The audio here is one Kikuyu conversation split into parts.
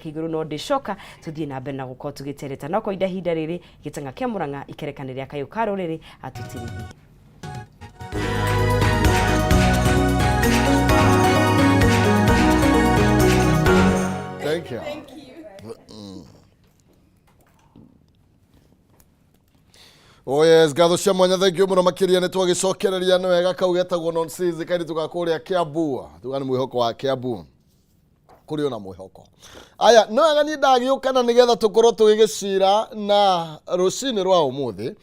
kĩa igũrũ no ndĩcoka tũthiĩ na mbere na gũkorwo tũgĩtereta no kwa ihinda rĩrĩ gĩtang'a kĩa Mũrang'a ikerekana rĩa kayũ ka rũrĩrĩ atũtirithie. Thank you. Thank you. Oh yes, ngatho cia mwanya thank you mũno makĩria nĩ twagĩcokereria nĩ wega kau getagwo nonsense kairĩtu ga kũrĩa Kiambu tuga nĩ mwĩhoko wa Kiambu kũrĩ ona mwĩhoko aya no wega niĩ ndagĩũka na nĩgetha tũkorwo tũgĩgĩcira na rũcinĩ rwa ũmũthĩ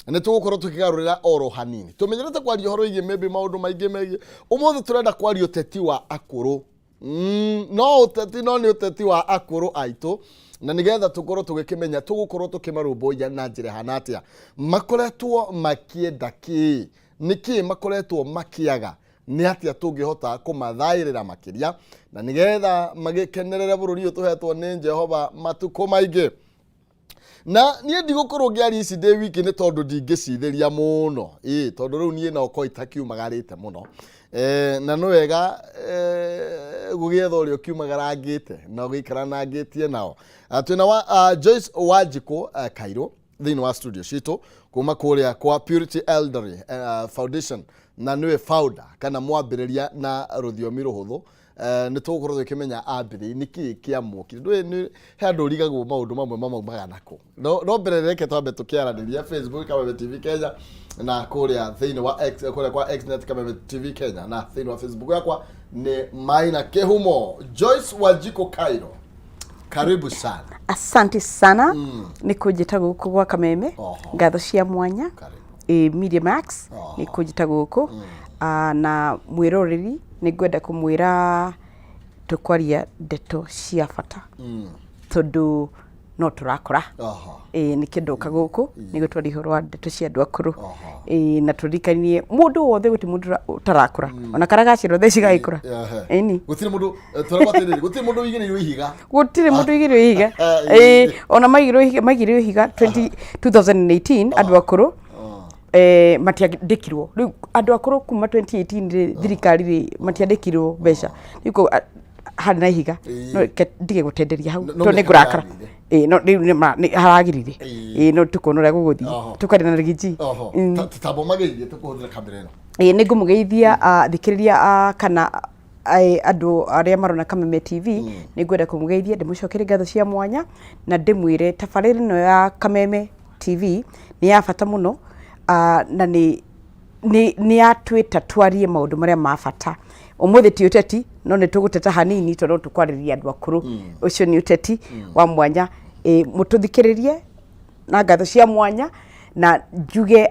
nĩ tũgũkorwo tũkĩgarũrĩra oro hanini tũmenyerete kwaria ũhoro wĩgiĩ maybe maũndũ maingĩ megiĩ ũmũthĩ tũrenda kwaria ũteti wa akũrũ no ũteti no nĩ ũteti wa akũrũ aitũ na nĩgetha tũkorwo tũgĩkĩmenya tũgũkorwo tũkĩmarũmbũiya na njĩra ĩhana atĩa makoretwo makĩenda kĩĩ nĩkĩĩ makoretwo makĩaga nĩ atĩa tũngĩhota kũmathaĩrĩra makĩria na nĩgetha magĩkenerere bũrũri ũyũ tũhetwo nĩ Jehova matukũ maingĩ na niĩ ndigũkorwo ngĩaria ici ndĩ wiki nĩ tondũ ndingĩcithĩria mũno ĩĩ tondũ rĩu niĩ noko itakiumagarĩte mũno e, na nĩ wega e, gũgĩetha ũrĩa ũkiumagarangĩte na ũgĩikaranangĩtie nao. Ah, twĩna wa, Joyce Wanjikũ Kairũ thĩinĩ wa studio citũ kuma kũrĩa kwa Purity Elderly Foundation na nĩwe founder kana mwambĩrĩria na rũthiomi rũhũthũ. Nĩ tũgũkorwo tũkĩmenya ambĩrĩria nĩkĩ kĩamũkire ndũĩ nĩ he andũ ũrigagwo maũndũ mamwe mamaumaga nako no no mbere reke twambe tũkĩaranĩria Facebook Kameme TV Kenya na kũrĩa thĩinĩ wa X kũrĩa kwa Xnet Kameme TV Kenya na thĩinĩ wa Facebook yakwa nĩ Maina Kĩhumo. Joyce Wanjikũ Cairo, karibu sana. Asante sana nĩ kũnjĩta gũkũ gwa Kameme. Ngatho cia mwanya. Karibu. Ĩ Media Max nĩ kũnjĩta gũkũ. Ah, na mwĩroreri nĩ ngwenda kũmwĩra tũkwaria ndeto cia bata tondũ no tũrakũra. Ĩĩ nĩkĩo ndoka gũkũ nĩguo twarie ũhoro wa ndeto cia andũ akũrũ. Ĩĩ na tũririkanie mũndũ wothe gũtirĩ mũndũ ũtarakũra ona karĩa gaciarwo thaa ici gagĩkũra. Ĩni. Gũtirĩ mũndũ tũrauga atĩrĩrĩ, gũtirĩ mũndũ ũigĩrĩirwo ihiga. Gũtirĩ mũndũ ũigĩrĩirwo ihiga. Ĩĩ ona maigĩrĩirwo ihiga maigĩrĩirwo ihiga 20 2018 andũ akũrũ matiandĩkirwo. Rĩu andũ akũrũ kuma 2018 rĩ thirikari rĩ matiandĩkirwo mbeca. Rĩu koguo harĩ na ihiga. No reke ndige gũtenderia hau No- no tondũ nĩ mĩaka ngũrakara. yagĩrĩire. Ĩĩ no rĩu nĩ ma- nĩ haragĩrĩire. Ĩĩ no tũkona ũrĩa gũgũthiĩ. Tũkaria na Riggy G. Tamba ũmageithie tũkũhũthĩra kamera ĩno. Ĩĩ nĩ ngũmũgeithia athikĩrĩria a kana andũ arĩa marona Kameme TV nĩ ngwenda kũmũgeithia ndĩmũcokerie ngatho cia mwanya na ndĩmwĩre tabarĩra ĩno ya Kameme TV nĩ ya bata mũno na nĩ nĩ nĩ yatwĩta twarie maũndũ marĩa ma bata. Ũmũthĩ ti ũteti no nĩ tũgũteta hanini tondũ no tũkwarĩria andũ akũrũ. Ũcio nĩ ũteti wa mwanya. Ĩĩ mũtũthikĩrĩrie na ngatho cia mwanya na njuge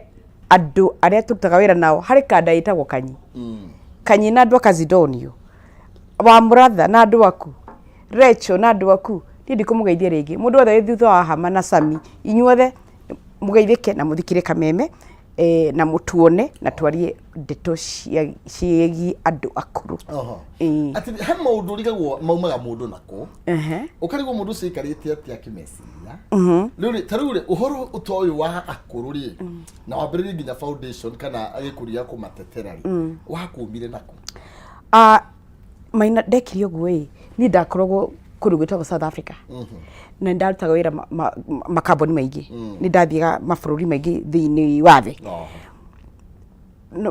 andũ arĩa tũrutaga wĩra nao harĩ kanda ĩtagwo Kanyi. Kanyi na andũ a Kazidonio, wa Mũratha na andũ aku, Recho na andũ aku, niĩ ndikũmũgeithia rĩngĩ. Mũndũ wothe wĩ thutha wa Hama na Sami, inyuothe mũgeithĩke na mũthikĩre Kameme na mũtuone na twarie ndeto ciĩgiĩ andũ akũrũ. Ĩĩ. Atĩ he maũndũ ũrigagwo maumaga mũndũ nako. Ũkarigwo mũndũ ũcio aikarĩte atĩa akĩmeciria. Rĩu rĩ, ta rĩu rĩ, ũhoro ta ũyũ wa akũrũ rĩ, na wambĩrĩrie nginya foundation kana gĩkundi gĩa kũmatetera rĩ, wakumire nako? Ah, Maina ndekire ũguo ĩ, niĩ ndakoragwo kũndũ gwĩtagwo South Africa na nĩ ndarutaga wĩra makambuni maingĩ, nĩ ndathiaga mabũrũri maingĩ thĩinĩ wa thĩ.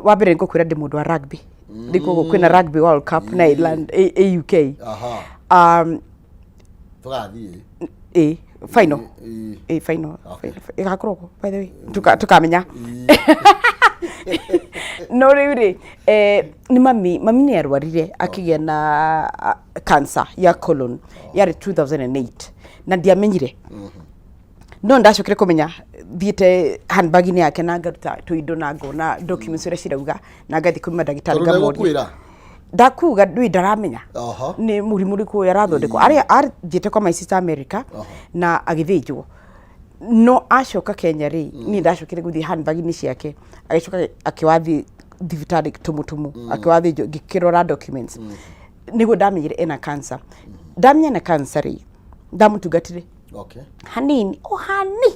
Wa mbere nĩ ngũkwĩra ndĩ mũndũ wa rugby, rĩu koguo kwĩna Rugby World Cup na Ireland, ĩ UK. Tũgathiĩ. Ĩ final. Ĩ final. Ĩgakorwo kũ, by the way? Tũkamenya. No rĩu rĩ, nĩ mami, mami nĩ arwarire akĩgĩa na cancer ya colon, yarĩ 2008 na ndiamenyire. No ndacokire kũmenya thiĩte handbag-inĩ yake na ngaruta tũindo na ngona documents ũrĩa cirauga na ngathiĩ kwĩ mandagĩtarĩ Tondũ ngamoria. ndegũkwĩra? Ndakuga ndũĩ ndaramenya nĩ mũrimũ ũrĩkũ ũyũ arathondekwo. Arĩa athiĩte kwa my sister America na agĩthĩnjwo. No acoka Kenya rĩ, niĩ ndacokire gũthiĩ handbag-inĩ ciake, agĩcoka akĩwathiĩ thibitarĩ tũmũtũmũ, akĩwathĩnjwo, ngĩkĩrora documents. Nĩguo ndamenyire ena cancer. Ndamenya ena cancer rĩ, ndamũtungatire hanini, o hani,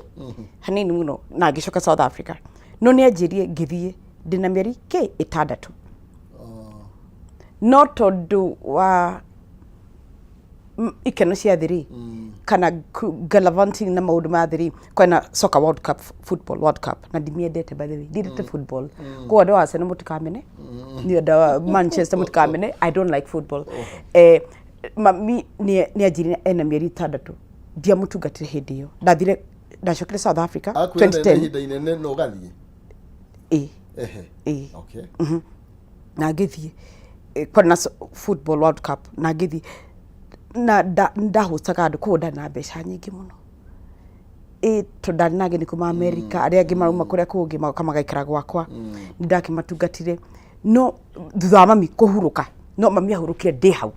hanini mũno, na ngĩcoka South Africa. No nĩ anjĩrire ngĩthiĩ ndĩna mĩeri kĩ 6. No tondũ wa Ikeno cia thĩ rĩ, kana gallivanting na maũndũ ma thĩ rĩ, kwĩna soccer World Cup, football World Cup, na ndimiendete, by the way, ndiendete football. Koguo andũ a Arsenal mũtikamene, ni andũ a Manchester mũtikamene, I don't like football. Mami nĩ anjĩrire ena mĩeri 6, ndiamũtungatire hĩndĩ ĩyo. Ndathire, ndacokire South Africa Akwĩra na 2010. Ihinda inene na ũgathiĩ. Ĩ. Ĩ. Na ngĩthiĩ, kwarĩ na football World Cup, na ngĩthiĩ na ndahostaga andũ, koguo ndarĩ na mbeca nyingĩ mũno, ĩ tondũ ndarĩ na ageni kuma America, arĩa angĩ marauma kũrĩa kũngĩ magoka magaikara gwakwa. Nĩ ndakĩmatungatire, no thutha wa mami kũhurũka, no mami ahurũkire ndĩ hau.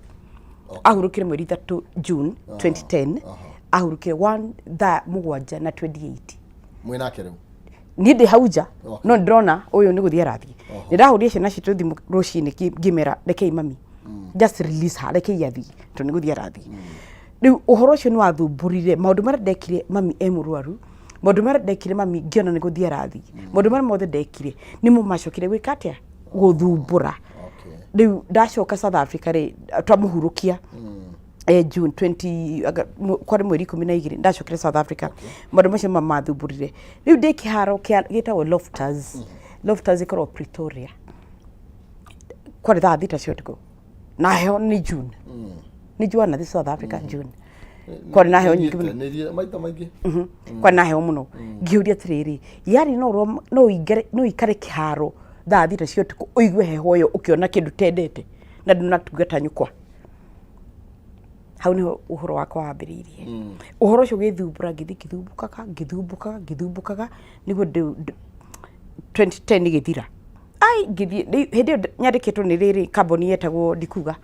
Ahurũkire mweri 3 June 2010, ahurũkire 1 thaa 7 na 28. Mwĩ nake rĩu? Niĩ ndĩ hau nja. No ndĩrona ũyũ nĩ gũthiĩ arathiĩ. Nĩ ndahũrire ciana citũ thimũ rũcinĩ, ngĩmera rekei mami, just release her, rekei athiĩ tondũ nĩ gũthiĩ arathiĩ. Rĩu ũhoro ũcio nĩ wathumbũrire maũndũ marĩa ndekire mami e mũrwaru, maũndũ marĩa ndekire mami ngĩona nĩ gũthiĩ arathiĩ, maũndũ marĩa mothe ndekire nĩmo macokire gwĩka atĩa, gũthumbũra. Rĩu ndacoka South Africa rĩ, twamũhurũkia June 20, kwarĩ mweri 12 ndacokire South Africa. Maũndũ macio ma mathumbũrire. Rĩu ndĩ kĩharo kĩa gĩtagwo Loftus. Loftus ĩkoragwo Pretoria. Kwarĩ thaa 6 cia ũtukũ na heho, nĩ June, nĩ njuana thi South Africa June kwarĩ na heho nyingĩ mũno. Nĩ maita maingĩ. Kwarĩ na heho mũno. Ngĩũria atĩrĩrĩ, yani no ũingĩre, no ũikare kĩharo thaa 6 cia ũtukũ, ũigue heho ĩyo, ũkĩona kĩndũ tendete na ndũnatungata nyũkwa? Hau niho ũhoro wakwa wambĩrĩirie. Ũhoro ũcio ũgĩthumbũra, ngĩthiĩ ngĩthumbũkaga, ngĩthumbũkaga, ngĩthumbũkaga, nĩguo 2010 ĩgĩthira. Ai, ngĩthiĩ hĩndĩ ĩyo nyandĩkĩtwo nĩ rĩrĩ kambuni yetagwo, ndikuga,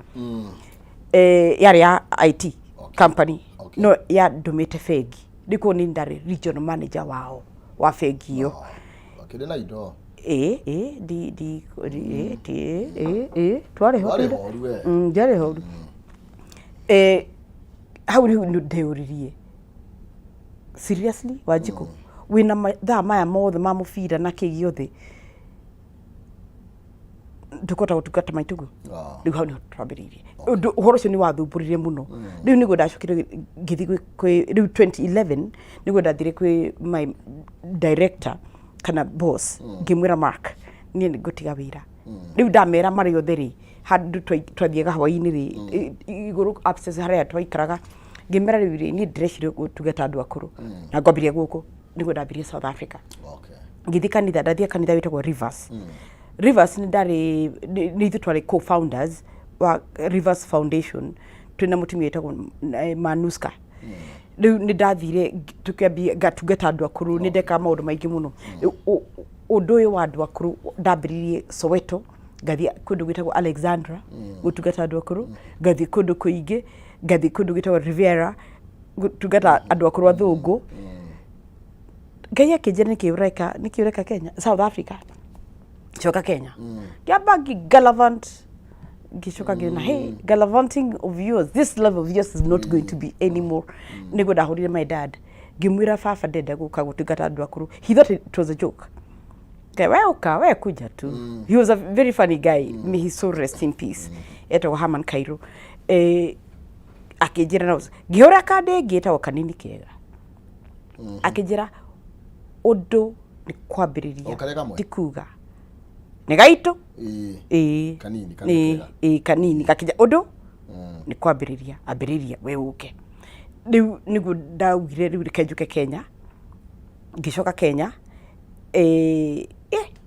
yarĩ ya IT company. No yandũmĩte bengi, rĩu koguo niĩ ndarĩ regional manager wao wa bengi ĩyo. Akĩrĩ na indo. Ĩ ndi ndi ĩ ti ĩ ĩ twarĩ ho. Warĩ horu we. Ndiarĩ horu. Hau rĩu nĩ ndeyũririe seriously, Wanjikũ, wĩna mathaa maya mothe ma mũbira na kĩ gĩothe, ndũkũhota gũtungata maituguo? Rĩu hau nĩho twambĩrĩirie ũndũ. Ũhoro ũcio nĩ wathumbũrire mũno. Rĩu nĩguo ndacokire ngĩthiĩ kwĩ rĩu 2011, nĩguo ndathire kwĩ my director kana boss, ngĩmwĩra, "Mark, niĩ nĩ ngũtiga wĩra rĩu." Ndamera marĩ othe rĩ, handũ twathiaga hwaĩ-inĩ rĩ, igũrũ upstairs harĩa twaikaraga, ngĩmera, "Rĩu rĩ, niĩ ndĩreciria gũtungata andũ akũrũ na ngwambĩrĩria gũkũ." Nĩguo ndambirie South Africa. Ngĩthiĩ kanitha, ndathiĩ kanitha wĩtagwo Rivers. Rivers nĩ ndarĩ, nĩ ithuĩ twarĩ co-founders wa Rivers Foundation, twĩna mũtumia wĩtagwo Manuska. Rĩu nĩ ndathire tũkĩambia ngatungata andũ akũrũ, nĩ ndekaga maũndũ maingĩ mũno. Rĩu ũndũ ũyũ wa andũ akũrũ ndambĩrĩirie Soweto, ngathiĩ kũndũ gwĩtagwo Alexandra gũtungata andũ akũrũ, ngathiĩ kũndũ kũingĩ, ngathiĩ kũndũ gwĩtagwo Riviera gũtungata andũ akũrũ athũngũ. Ngai akĩnjĩra, "Nĩkĩ ũreka? Nĩkĩ ũreka Kenya, South Africa? Coka Kenya." Ngĩamba ngĩ gallivant, ngĩcoka ngĩona, hey, gallivanting of yours, this love of yours is not going to be anymore. Nĩguo ndahũrire my dad, ngĩmwĩra, "Baba, ndenda gũka gũtungata andũ akũrũ." He thought it was a joke. Kai, "We uka, we kuja tu." He was a very funny guy. May his soul rest in peace. Etagwo Herman Cairo. Akĩnjĩra no ngĩhũra kandi ĩngĩ ĩtagwo Kanini Kega, akĩnjĩra ũndũ nĩ kwambĩrĩria. O karĩa kamwe? Ti kuga nĩ gaitũ. Ĩĩ. Kanini, kanini kega. Ĩĩ, kanini gakĩnja ũndũ nĩ kwambĩrĩria, ambĩrĩria we ũke. Rĩu nĩguo ndaugire, rĩu reke njũke Kenya. Ngĩcoka Kenya,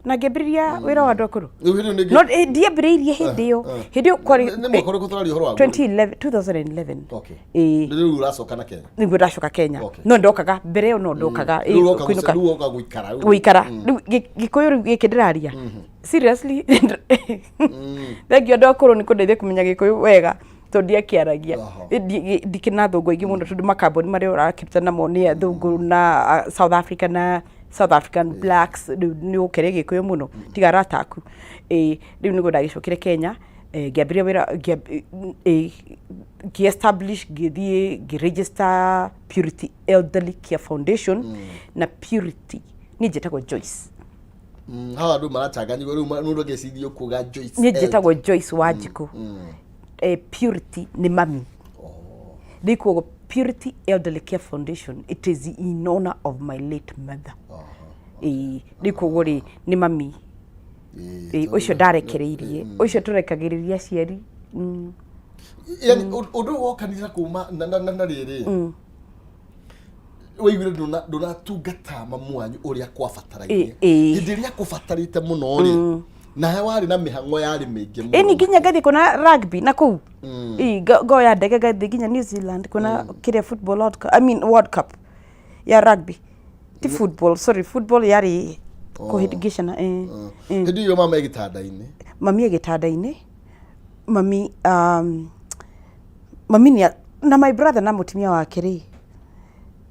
na ngĩambĩrĩria wĩra wa andũ akũrũ. Rĩu hĩndĩ ĩyo nĩ No ndiambĩrĩirie hĩndĩ ĩyo. Hĩndĩ ĩyo kwarĩ Nĩ mwaka ũrĩkũ tũraria ũhoro waguo? 2011, 2011. Ĩĩ. Rĩu ũracoka na Kenya. Nĩguo ndacoka Kenya. No ndokaga mbere ĩyo, no ndokaga Rĩu ũroka kũinũka. rĩu ũroka gũikara rĩu. Gũikara rĩu. Gĩkũyũ rĩu gĩkĩ ndĩraria, seriously, thengiũ andũ akũrũ nĩ kũndeithia kũmenya Gĩkũyũ wega, tondũ ndiakĩaragia. Ndikĩrĩ na athũngũ aingĩ mũno, tondũ makambuni marĩa ũrakĩruta namo nĩ athũngũ na South Africa na South African blacks. Rĩu nĩ ũkĩaria Gĩkũyũ mũno tiga arata aku. Ĩĩ, rĩu nĩguo ndagĩcokire Kenya, ngĩambĩrĩria wĩra, ngĩ establish, ngĩthiĩ ngĩ register Purity Elderly Care Foundation. Na Purity, niĩ njĩtagwo Joyce. Haha andũ maracanganyirwo rĩu, mũndũ angĩciria kuga Joyce Niĩ njĩtagwo Joyce Wanjikũ. Purity nĩ mami. Rĩu koguo Purity Elderly Care Foundation, it is in honor of my late mother. Ĩĩ, rĩu koguo rĩ, nĩ mami. Ĩĩ, ũcio ndarekereirie, ũcio tũrekagĩrĩria aciari. Yani ũndũ ũyũ wokanire kuma na rĩrĩ waiguire ndũnatungata mamu wanyu ũrĩa kwabatarainie. Ĩ, ĩ. Hĩndĩ ĩrĩa akũbatarĩte mũno rĩ, nawe warĩ na mĩhang'o yarĩ mĩingĩ mũno. Ĩni nginya ngathiĩ kuona rugby na kũu. Ĩ, ngoya ndege ngathiĩ nginya New Zealand kuona kĩrĩa football World Cup, I mean World Cup ya rugby. Ti football, sorry, football yarĩ kũhĩngĩcana. Ĩ. Hĩndĩ ĩyo mama e gĩtanda-inĩ. Mami e gĩtanda-inĩ. Mami mami nĩ na my brother na mũtumia wake rĩ,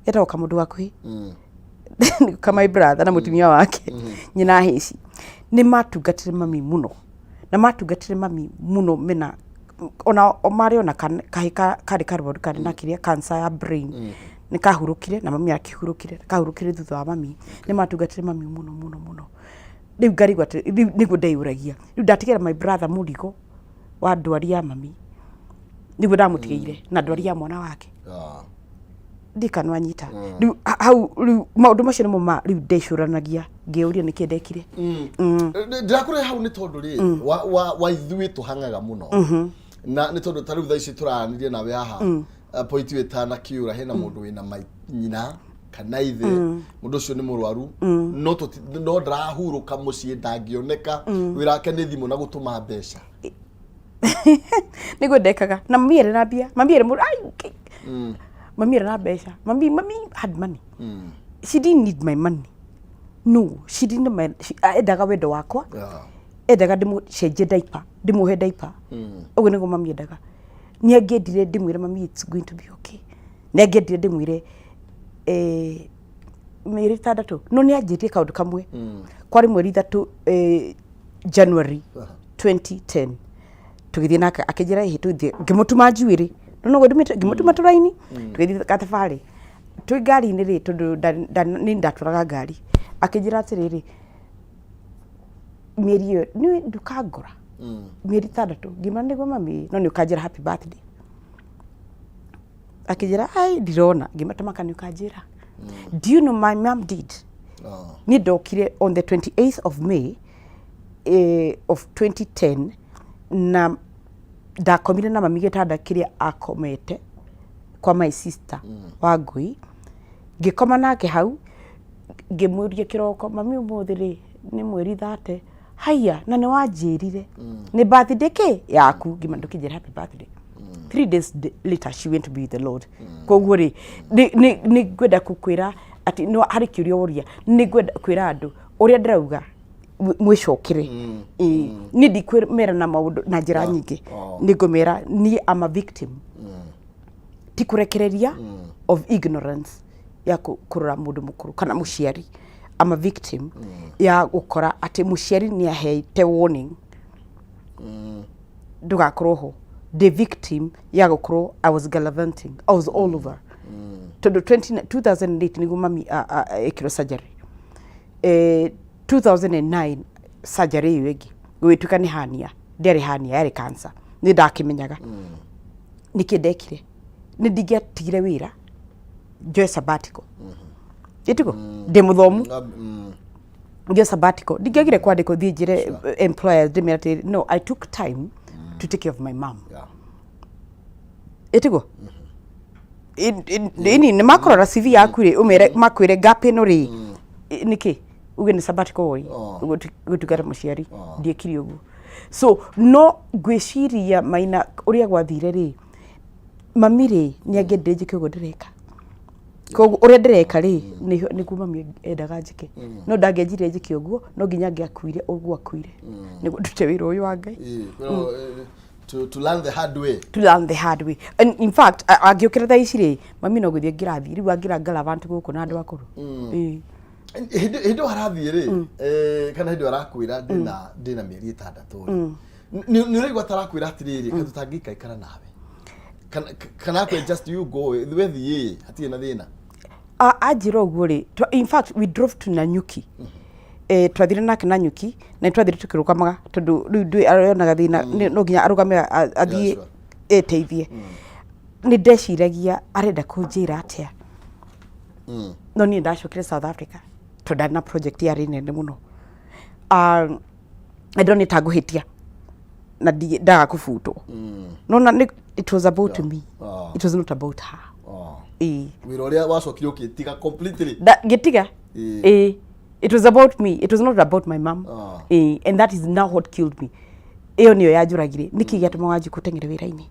etagwo Kamũndũ Gakuhĩ, ka my brother na mũtumia wake, nyina Hĩci, nĩ matungatire mami mũno, na matungatire mami mũno mena ona o marĩ ona kahĩ karĩ karwaru karĩ na kĩrĩa cancer ya brain, nĩ kahurũkire na mami akĩhurũkire, kahurũkire thutha wa mami. Nĩ matungatire mami mũno mũno mũno. Rĩu ngarigwo atĩ rĩu nĩguo ndeyũragia, rĩu ndatigĩra my brother mũrigo wa ndwari ya mami, nĩguo ndamũtigĩire na ndwari ya mwana wake. Ndikanwa nyita rĩu hau. Rĩu maũndũ macio nĩmo ma rĩu ndecũranagia ngĩũria nĩkĩ ndekire. Ndirakũrehe hau nĩ tondũ rĩ wa ithuĩ tũhang'aga mũno, na nĩ tondũ ta rĩu thaa ici tũraranĩria nawe haha, point ĩtanakiũra, hena mũndũ wĩna nyina kana ithe, mũndũ ũcio nĩ mũrwaru, no ndarahurũka mũciĩ, ndangĩoneka, wĩra wake nĩ thimũ na gũtũma mbeca. Nĩguo ndekaga na mami arĩ na mbia, mami arĩ mũndũ ai Ngai. Mami arĩ na mbeca, mami had money. She didn't need my money, no, she didn't need my, she, endaga wendo wakwa. Endaga ndĩmũcenjie diaper, ndĩmũhe diaper. Ũguo nĩguo mami endaga. Nĩ angĩendire ndĩmwĩre, "Mami, it's going to be okay." Nĩ angĩendire ndĩmwĩre mĩeri 6, no nĩ anjĩtie kaũndũ kamwe. Kwarĩ mweri 3, January 2010, tũgĩthiĩ nake, akĩnjĩra, "Ĩhĩ, tũthiĩ." Ngĩmũtuma njuĩrĩ, no noguo ndumĩte, ngĩmũtuma tũraini, tũgĩthiĩ gathabarĩ. Twĩ ngari-inĩ rĩ, tondũ nĩ ndatwaraga ngari, akĩnjĩra atĩrĩrĩ, "Mĩeri ĩyo nĩ ndũkangora mĩeri 6." Ngĩmwĩra, "Nĩguo mami, no nĩ ũkanjĩra happy birthday." Akĩnjĩra, "Ai, ndirona." Ngĩmwĩra, "Tamaka nĩ ũkanjĩra." Do you know my mom did? Niĩ ndokire on the 28th of May of 2010, na ndakomire na mami gĩtanda kĩrĩa akomete kwa my sister wa ngui. Ngĩkoma nake hau, ngĩmũria kĩroko, "Mami, ũmũthĩ rĩ nĩ mweri 30?" "Haiya, na nĩ wanjĩrire nĩ birthday kĩ yaku." Ngĩma, "Ndũkĩnjĩra happy birthday." 3 days later she went to be with the Lord. Koguo rĩ, nĩ ngwenda gũkwĩra atĩ no harĩ kĩũria woria, nĩ ngwenda kwĩra andũ ũrĩa ndĩrauga mwĩcokere. Ĩĩ, niĩ ndikwĩmera na maũndũ na njĩra nyingĩ. Nĩ ngũmera niĩ am a victim, ti kũrekereria, of ignorance ya kũrora mũndũ mũkũrũ kana mũciari. Am a victim ya gũkora atĩ mũciari nĩ ahete warning, "Ndũgakorwo ho." The victim ya gũkorwo I was gallivanting, I was all over, tondũ 20 2008 nĩguo mami ekirwo surgery, 2009 surgery ĩyo ĩngĩ gũgĩtuĩka nĩ hernia. Ndĩarĩ hernia, yarĩ cancer. Nĩ ndakĩmenyaga nĩkĩ ndekire, nĩ ndingĩatigire wĩra njoe sabbatical, ĩtiguo ndĩ mũthomu, njoe sabbatical, ndingĩagire kwandĩkwo thiĩ njĩre employers, ndĩmere atĩrĩrĩ, no, I took time to take care of my mom. Ĩtiguo ini nĩ makũrora CV yaku rĩ, ũmere makwĩre gap ĩno rĩ nĩkĩ, uge nĩ sabbatical ĩ. Gũtungata mũciari. Ndiekire ũguo, so no ngwĩciria maina ũrĩa gwathire rĩ, mami rĩ nĩ angĩendire njĩke ũguo ndĩreka. Koguo ũrĩa ndĩreka rĩ, nĩguo mami endaga njĩke, no ndangĩanjire njĩke ũguo, no nginya angĩakuire ũguo akuire nĩguo ndute wĩra ũyũ wa Ngai. Ĩĩ, to learn the hard way. To learn the hard way. And in fact, angĩũkĩra thaa ici rĩ, mami no gũthiĩ ngĩrathiĩ rĩu angĩra galavant gũkũ na andũ akũrũ. Ĩĩ. Hĩndĩ ĩyo arathiĩ rĩ, kana hĩndĩ ĩyo arakwĩra ndĩna mĩeri 6 rĩ, nĩ ũraigua ta arakwĩra atĩrĩrĩ, kaĩ tũtangĩikaikara nawe, kana akwĩra, "Just you go, we thiĩ, hatirĩ na thĩna"? Anjĩra ũguo rĩ, in fact we drove to Nanyuki. Twathire nake Nanyuki na nĩ twathire tũkĩrũgamaga tondũ rĩu ndũĩ aronaga thĩna, no nginya arũgame athiĩ eteithie. Nĩ ndeciragia arenda kũnjĩra atĩa. No niĩ ndacokire South Africa tondũ ndarĩ na project yarĩ nene mũno. Ah, na ndĩronire ta ngũhĩtia na ndaga kũbutwo. No na it was about me. It was not about her. Ĩĩ. Wĩra ũrĩa wacokire ũkĩtiga completely? Ngĩtiga. Ĩĩ. It was about me, it was not about my mom. Ĩĩ, and that is now what killed me. Ĩyo nĩyo yanjũragire. Nĩkĩ gĩatũma Wanjikũ teng'ere wĩra-inĩ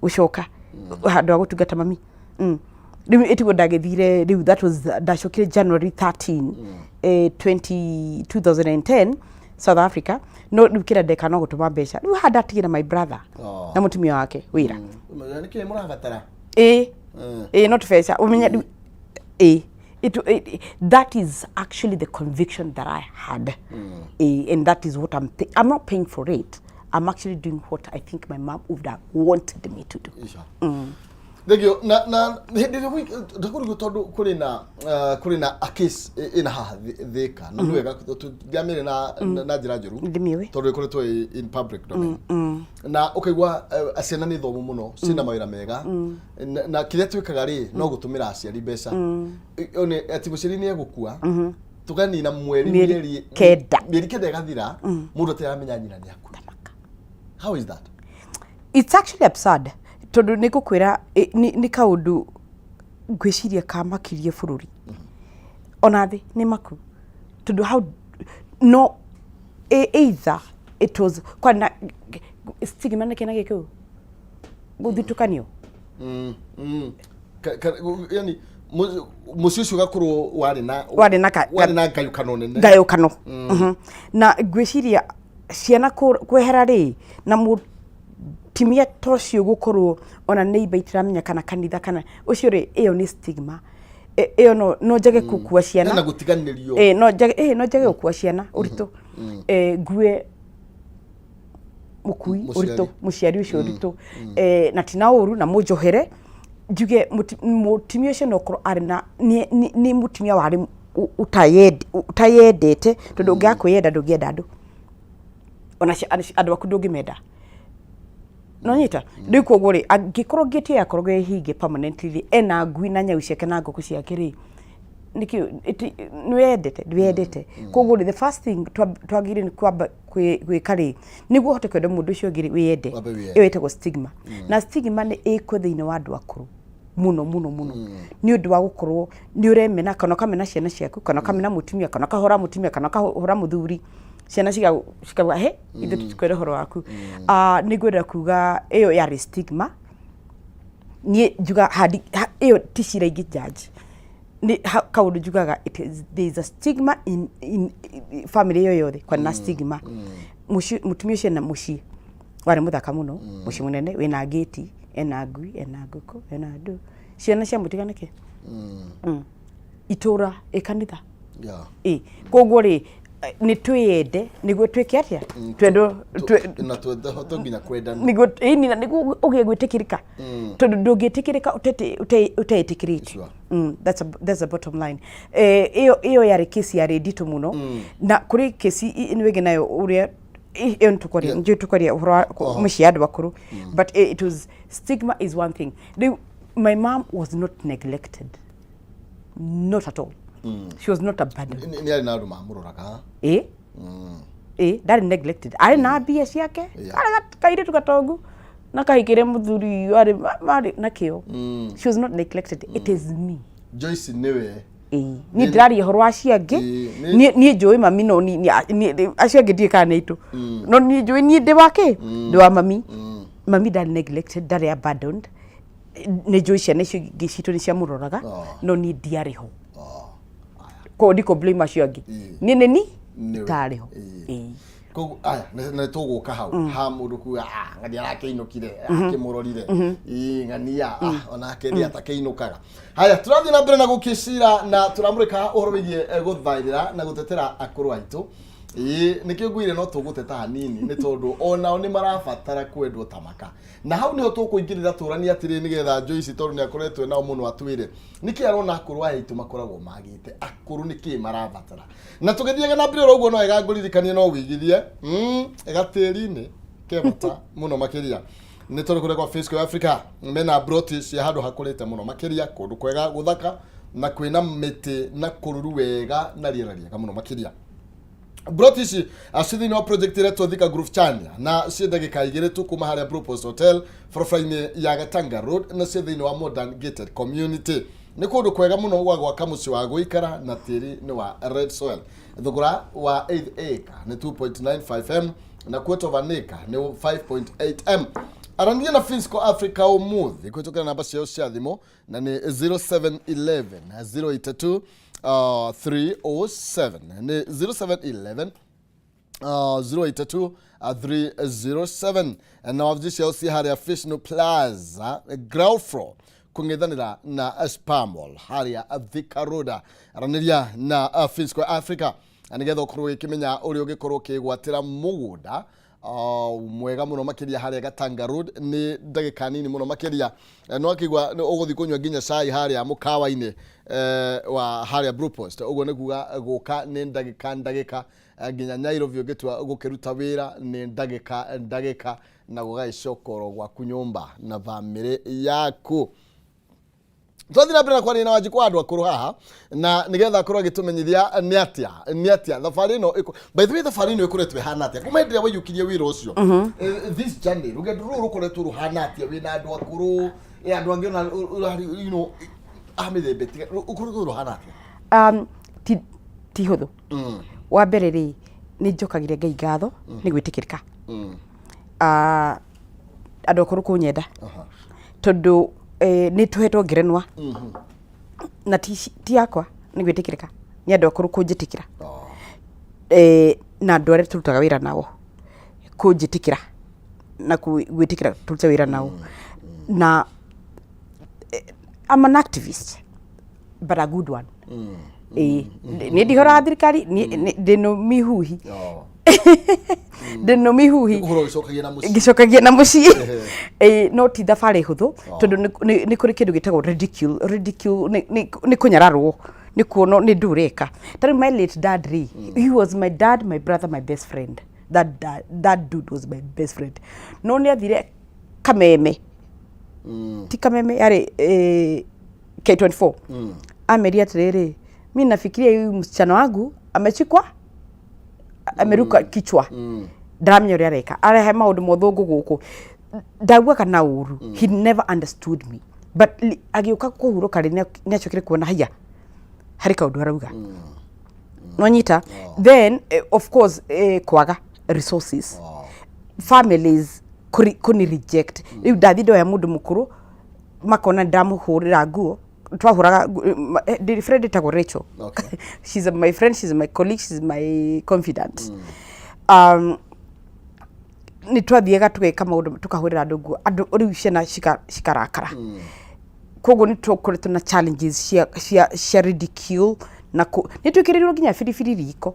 gũcoka handũ ha gũtungata mami? Rĩu ĩtiguo ndagĩthire rĩu, that was ndacokire January 13, 20, 2010 South Africa. No rĩu kĩrĩa ndeka no gũtũma mbeca. Rĩu haha ndatigĩra my brother na mũtumia wake wĩra. Nĩkĩ mũrabatara? Ĩĩ. Ĩĩ, no tũbeca ũmenye rĩu ĩĩ that is actually the conviction that I had. And that is what I'm not paying for it. I'm actually doing what I think my mom would have wanted me to do. Ica. Thengio. Na hĩndĩ ĩrĩa ndakũrigwo tondũ kũrĩ na a case ĩna haha Thĩka na nĩ wega tũtiamĩre na njĩra njũru. Ndĩmĩũĩ. Tondũ ĩkoretwo ĩ in public domain na ũkaigua ciana nĩ thomu mũno, ciĩna mawĩra mega na kĩrĩa twĩkaga rĩ no gũtũmĩra aciari mbeca. One atĩ mũciari nĩ egũkua, tũkanina mweri Mĩeri mĩeri 9. Mĩeri 9 ĩgathira mũndũ ataramenya nyina nĩ akua. How is that? It's actually absurd tondũ nĩ ngũkwĩra nĩ kaũndũ ngwĩciria kamakirie bũrũri ona thĩ nĩ maku tondũ how no either it was kwana stigma nĩ kĩna gĩkũyũ gũthitũkanio. Yani mũciĩ ũcio ũgakorwo warĩ na Warĩ na warĩ na ngayũkano nene. Ngayũkano. Na ngwĩciria ciana kwehera rĩ na mũtumia ta ũcio gũkorwo ona neighbor itiramenya kana kanitha kana ũcio rĩ, ĩyo nĩ stigma. Ĩyo no njage gũkua ciana. Hena gũtiganĩrio. Ĩ, no njage gũkua ciana ũritũ, ngue mũkui Mũciari. Ũritũ mũciari ũcio ũritũ, na ti na ũru na mũnjohere njuge mũtumia ũcio no korwo arĩ na nĩ mũtumia warĩ ũtayendete tondũ ũngĩaga kwĩyenda ndũngĩenda andũ ona andũ aku ndũngĩmenda nonyita. Rĩu koguo rĩ, angĩkorwo ngĩti ĩyo yakoragwo ĩhinge permanently rĩ, ena ngui na nyau ciake na ngũkũ ciake rĩ, nĩkĩ nĩwendete ndwendete? Koguo rĩ, the first thing twagĩrĩire nĩ kwamba gwĩka rĩ, nĩguo ũhote kwenda mũndũ ũcio ũngĩ rĩ, wĩyende. Wambe wĩyende. Ĩyo ĩtagwo stigma, na stigma nĩ ĩkuo thĩinĩ wa andũ akũrũ mũno mũno mũno nĩ ũndũ wa gũkorwo nĩ ũremena kana ũkamena ciana ciaku kana ũkamena mũtumia kana ũkahũra mũtumia kana ũkahũra mũthuri, ciana cikauga he ithuĩ tũtikwenda ũhoro waku. Ah, nĩ ngwenda kuga ĩyo yarĩ stigma. Niĩ njuga handi ĩyo ti cira ingĩ judge nĩ kaũndũ njugaga there is a stigma in family ĩyo yothe kwarĩ na stigma. Mũtumia ũcio ena mũciĩ warĩ mũthaka mũno, mũciĩ mũnene wĩna ngĩti, ena ngui, ena ngũkũ, ena ndũ, ciana cia mũtiga nĩkĩ itũra ĩ kanitha. Ĩ koguo rĩ, nĩ twĩyende nĩguo twĩke atĩa twendwo Na twende nginya kwendana. Nĩguo ĩni na nĩguo ũgĩe gwĩtĩkĩrĩka tondũ ndũngĩtĩkĩrĩka ũteĩtĩkĩrĩte. That's the bottom line. Ĩyo yarĩ kesi yarĩ nditũ mũno na kũrĩ kesi ĩno ĩngĩ nayo ũrĩa ĩyo nĩ tũkwaria, njũĩ tũkwaria ũhoro wa mũciĩ ya andũ akũrũ, but it was stigma is one thing. Rĩu my mom was not neglected, not at all. She was not abandoned. Nĩ arĩ na andũ mamũroraga. Ĩ ndarĩ neglected, arĩ na mbia ciake. Arĩ kairĩtu gatongu na kahikĩre mũthuri warĩ marĩ na kĩo. She was not neglected, it is me. Joyce nĩwe. Ĩĩ, niĩ ndĩraria ũhoro wa acio angĩ. Ĩĩ, Niĩ njũĩ mami, no acio angĩ ndiũĩ kana nĩ aitũ, no niĩ njũĩ niĩ ndĩ wa kĩ, ndĩ wa mami. Mami ndarĩ neglected, ndarĩ abandoned. Nĩ njũĩ ciana icio ingĩ citũ nĩ ciamũroraga. No niĩ ndiarĩ ho. Koguo ndikũ blame acio angĩ. Niĩ nĩ ni Nĩwe. itarĩ ho. Ĩĩ. Koguo aya nĩ tũgũka hau ha mũndũ kuga, "Ah, ng'ania arakĩinũkire akĩmũrorire." Ĩĩ, ng'ania, onake nĩ atakĩinũkaga. Haya, tũrathiĩ na mbere na gũkĩcira na tũramũrĩka ũhoro wĩgiĩ gũthaithĩra na gũtetera akũrũ aitũ. Ĩĩ, nĩkĩo ngwire no tũgũteta hanini nĩ tondũ onao nĩ marabatara kwendwo ta maka, na hau niho tũkũingĩrĩra tũranie atĩrĩ nĩgetha Joyce, tondũ nĩ akoretwo nao mũno, atwĩre nĩkĩ arona akũrũ aya aitũ makoragwo magĩte akũrũ, nĩkĩ marabatara. Na tũgĩthiaga na mbere oro ũguo, no wega ngũririkanie no wĩigithie gatĩri-inĩ ke bata mũno makĩria. Nĩ tondũ kũrĩa kwa Fisco Africa mena broti cia handũ hakũrĩte mũno makĩria, kũndũ kwega gũthaka na kwĩna mĩtĩ na kũruru wega na rĩera rĩega mũno makĩria. Broti ici ci thĩinĩ wa project ĩretwo Thika Groove Chania na ciĩ ndagĩka 2 tu kuma harĩa Blue Post Hotel barabara-inĩ ya Gatanga Road, na ciĩ thĩinĩ wa modern gated community. Nĩ kũndũ kwega mũno gwa gwaka mũciĩ wa gũikara na tĩri nĩ wa red soil. Thogora wa eighth acre nĩ 2.95 m na quarter of an acre nĩ 5.8 m. Aranĩria na Fisco Africa ũmũthĩ kũhĩtũkĩra namba ciao cia thimũ, na nĩ 0711 082 307, nĩ 0711 082 307, na wabici ciao ciĩ harĩa Fishno Plaza, ground floor, kũng'ethanĩra na Spamall harĩa Thika Road. Aranĩria na Fisco Africa nĩgetha ũkorwo ũgĩkĩmenya ũrĩa ũngĩkorwo ũkĩgwatĩra mũgũnda mwega mũno makĩria harĩa Gatanga Road. Nĩ ndagĩka nini mũno makĩria. No akĩigua ũgũthiĩ kũnyua nginya cai harĩa mũkawa-inĩ wa harĩa Blue Post. Ũguo nĩ kuga gũka nĩ ndagĩka ndagĩka nginya Nairobi ũngĩtua gũkĩruta wĩra nĩ ndagĩka ndagĩka, na gũgagĩcoka gwaku nyũmba na bamĩrĩ yaku. Twathiĩ na mbere na kwaria na Wanjikũ wa andũ akũrũ haha, na nĩgetha akorwo agĩtũmenyithia nĩ atĩa thabarĩ ĩno by the way, thabarĩ ĩno ĩkoretwo ĩhana atĩa kuma hĩndĩ ĩrĩa waiyũkirie wĩra ũcio? This journey, rũgendo rũrũ rũkoretwo rũhana atĩa wĩna andũ akũrũ, andũ angĩ ona ũrarĩ, a mĩthemba ũkoretwo rũhana atĩa? Ti hũthũ. Wa mbere rĩ, nĩ njokagĩria Ngai ngatho nĩ gwĩtĩkĩrĩka. Ah, andũ akũrũ kũnyenda tondũ nĩ tũhetwo ngerenwa na ti yakwa nĩ gwĩtĩkĩrĩka nĩ andũ akũrũ kũnjĩtĩkĩra na andũ arĩa tũrutaga wĩra nao kũnjĩtĩkĩra na gwĩtĩkĩra tũrute wĩra nao. Na I'm an activist, but a good one. Ĩĩ, nĩ ndihoraga thirikari, ndĩ mihuhi. Ndĩ mihuhi. Ũhoro ũgĩcokagia na mũciĩ. Ngĩcokagia na mũciĩ. Ĩĩ, no ti thabarĩ hũthũ tondũ nĩ kũrĩ kĩndũ gĩtagwo ridicule. Ridicule nĩ kũnyararwo, nĩ kuonwo nĩ ndũ ũreka. Ta rĩu my late dad rĩ, he was my dad, my brother, my best friend. That, dad, that dude was my best friend, no nĩ athire Kameme, ti Kameme, yarĩ K24, ameria atĩrĩrĩ, "Mi nafikiria huyu msichana wangu amechikwa, ameruka kichwa, ndaramenya ũrĩa areka, arehe maũndũ mothũngũ gũkũ." Ndaugaga na ũru. He never understood me, but agĩũka kũhurũka rĩ, nĩ acokire kuona haiya harĩ kaũndũ arauga nonyita. Then of course kwaga resources, families kũni reject. Rĩu ndathi ndoya mũndũ mũkũrũ, makona ndamũhũrĩra nguo, twahũraga ndĩ friend ĩtagwo Rachel. She's my friend, she's my colleague, she's my confidant. Nĩ twathiaga tũgeka maũndũ, tũkahũrĩra andũ nguo, andũ rĩu ciana cikarakara. Koguo nĩ tũkoretwo na challenges cia ridicule na nĩ twĩkĩrĩirwo nginya biribiri riko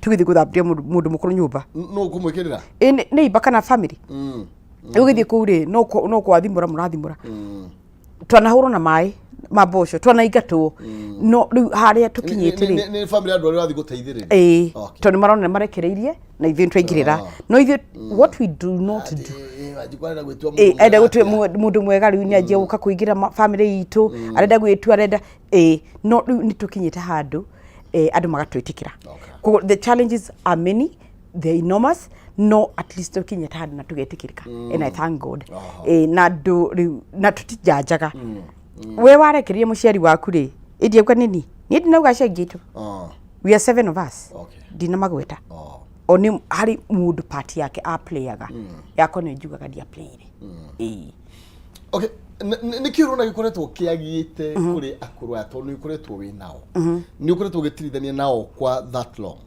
tũgĩthiĩ gũthambia mũndũ mũkũrũ nyũmba. No ũkũmwĩkĩrĩra? Ĩ, nĩ imba kana family. Ũgĩthiĩ kũu rĩ, no kwathimũra mũrathimũra. Twanahũrwo na maĩ ma mboco, twanaingatwo, no rĩu harĩa tũkinyĩte rĩ, Nĩ family andũ arĩa ũrathiĩ gũteithĩrĩria? Ĩĩ. Tondũ nĩ marona nĩ marekereirie na ithuĩ nĩ twaingĩrĩra. No ithuĩ, what we do not do, Wanjikũ arenda gwĩtua ĩ mũndũ arenda mwega gũtua atĩa? Mũndũ mwega rĩu nĩ anjia gũka kũingĩra family itũ, arenda gwĩtua, arenda, ĩ, no rĩu nĩ tũkinyĩte handũ andũ magatwĩtĩkĩra. Koguo the challenges are many, they're enormous, no at least tũkinyĩte handũ na tũgetĩkĩrĩka, and I thank God. Na andũ rĩu na tũtijanjaga. We warekereria mũciari waku rĩ, ĩndiauga nini, niĩ ndinauga acio aingĩ itũ. We are seven of us. Ndinamagweta. O nĩ harĩ mũndũ part yake aplayaga, yakwa nĩ njugaga ndiaplayire. Ĩĩ. Okay, nĩ kĩ ũrona gĩkoretwo kĩagĩte kũrĩ akũrũ aya, tondũ nĩ ũkoretwo wĩ nao, nĩ ũkoretwo ũgĩtirithania nao kwa that long?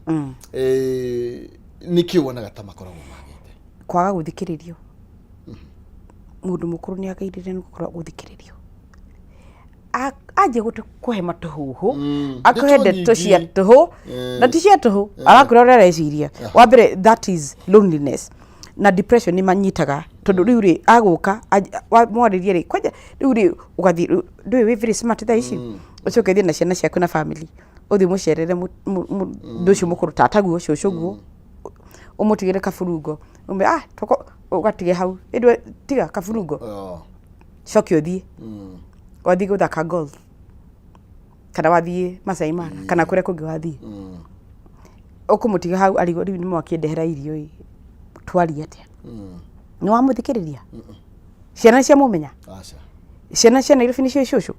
Nĩ kĩ wonaga ta makoragwo magĩte? Kwaga gũthikĩrĩrio. Mũndũ mũkũrũ nĩ agĩrĩire nĩ gũkorwo gũthikĩrĩrio. Anjia kũhe matũhũhũ, akũhe ndeto ndeto cia nyingĩ. tũhũ na ti cia tũhũ, arakwĩra ũrĩa areciria. Wa mbere, that is loneliness na depression nĩ manyitaga, tondũ rĩu rĩ agũka mwarĩrie rĩ, kwanja rĩu rĩ ũgathiĩ ndũĩ wĩ very smart thaa ici, ũcoke ũthiĩ na ciana ciaku na family, ũthiĩ mũcerere mũndũ ũcio mũkũrũ, tataguo, cũcũ guo, ũmũtigĩre kaburungo, ũmwe toko Ũgatige hau. Ĩndũ tiga kaburungo. Oh. Coke ũthiĩ. Wathiĩ gũthaka golf. Kana wathiĩ Masai Mara kana kũrĩa kũngĩ wathiĩ. Ũkũmũtiga hau arigwo rĩu nĩ mwakĩndehera irio ĩ. Twarie atĩa? Nĩ wamũthikĩrĩria? Ciana nĩ ciamũmenya? Aca. Ciana cia Nairobi nĩcio cũcũ?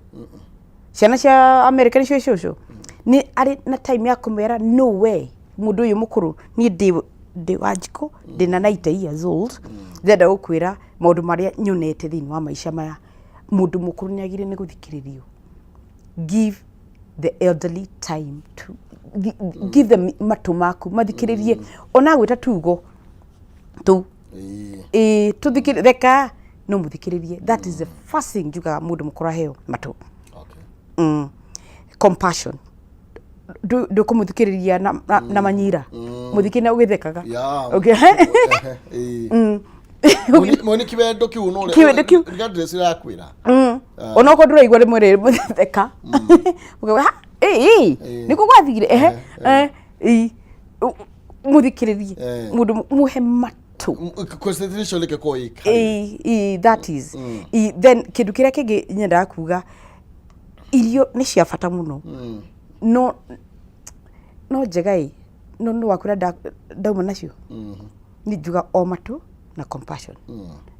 Ciana cia America nĩcio cũcũ? Nĩ arĩ na time ya kũmera no way mũndũ ũyũ mũkũrũ niĩ ndĩ Wanjikũ ndĩna 90 years old ndĩrenda gũkwĩra maũndũ marĩa nyonete thĩinĩ wa maica maya. Mũndũ mũkũrũ nĩ agĩrĩire nĩ gũthikĩrĩrio. Give the elderly time to give them matũ maku mathikĩrĩrie ona agwĩta tugo tũu. Ĩĩ. Ĩĩ tũthikĩrĩrie reka no mũthikĩrĩrie. That is the first thing njugaga mũndũ mũkũrũ aheo matũ. Okay. Compassion. Ndũkũmũthikĩrĩria na manyira. Mũthikĩrĩrie na ũgĩthekaga. Yeah. Okay. Ĩĩ. Mwene kiwendo kiu no Kĩwendo kĩu. Regardless irakwira. Onokorwo ndũraigua rĩmwe rĩrĩ theka. Ũkauga, "Ha, ĩ, ĩ, nĩkuo gwathire ehe eh, ĩ." Mũthikĩrĩrie mũndũ mũhe matũ. Concentration reke ko ika. Ĩ, ĩ, that is. Ĩ, then kĩndũ kĩrĩa kĩngĩ nyendaga kuga irio nĩ cia bata mũno no no njega ĩ no nĩ wakwĩra ndauma nacio nĩ njuga o matũ na compassion.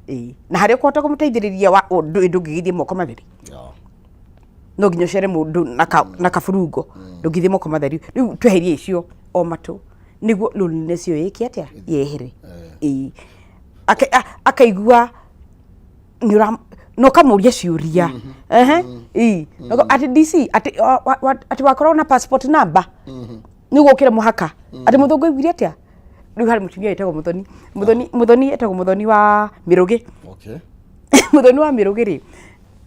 Ĩĩ na harĩa ũkũhota kũmũteithĩrĩria ndũngĩgĩthiĩ moko matheri. No nginya ũcere mũndũ na kaburungo ndũngĩthiĩ moko matheri. Rĩu tweherie icio o matũ nĩguo loneliness ĩyo ĩke atĩa yehere. Ĩĩ akaigua nĩ ũra na ũkamũria ciũria. Ehe ĩĩ atĩ DC atĩ atĩ wakorwo na passport number nĩguo ũkĩre mũhaka atĩ mũthũngũ aiguire atĩa. Rĩu harĩ mũtumia wĩtagwo Mũthoni Mũthoni Mũthoni etagwo Mũthoni wa Mĩrũgĩ. Okay. Mũthoni wa Mĩrũgĩ rĩ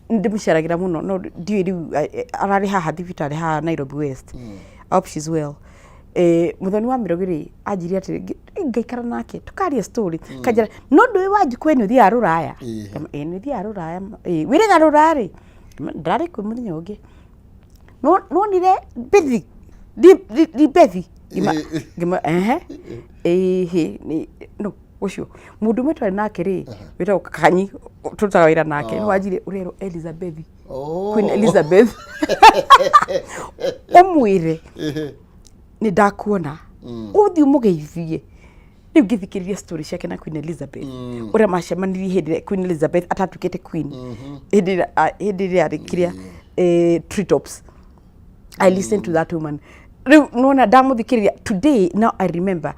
ndĩmũceragĩra mũno no ndiũĩ rĩu ararĩ haha thibitarĩ haha Nairobi West. I hope she's well. Mũthoni wa Mĩrũgĩ rĩ anjĩrire atĩrĩ ngaikara nake tũkaria story kanjĩra no ndũĩ Wanjikũ we nĩ ũthiaga rũraya. Ĩĩ nĩ thiaga rũraya. Ĩĩ wĩrĩga rũraya rĩ ndarĩ kuo mũthenya ũngĩ. Nonire Bethi di Bethi ngĩma ehe ĩhĩ no ũcio mũndũ ũmwe twarĩ nake rĩ wĩtagwo Kanyi tũrutaga wĩra nake nĩ wanjire ũrerwo Elizabeth. Queen Elizabeth ũmwĩre nĩ ndakuona ũthiĩ ũmũgeithie. Rĩu ngĩthikĩrĩria story ciake na Queen Elizabeth ũrĩa macemanirie hĩndĩ ĩrĩa Queen Elizabeth atatuĩkĩte queen hĩndĩ ĩrĩa arĩ kĩrĩa treetops. I listened to that woman. Rĩu nona ndamũthikĩrĩria today now I remember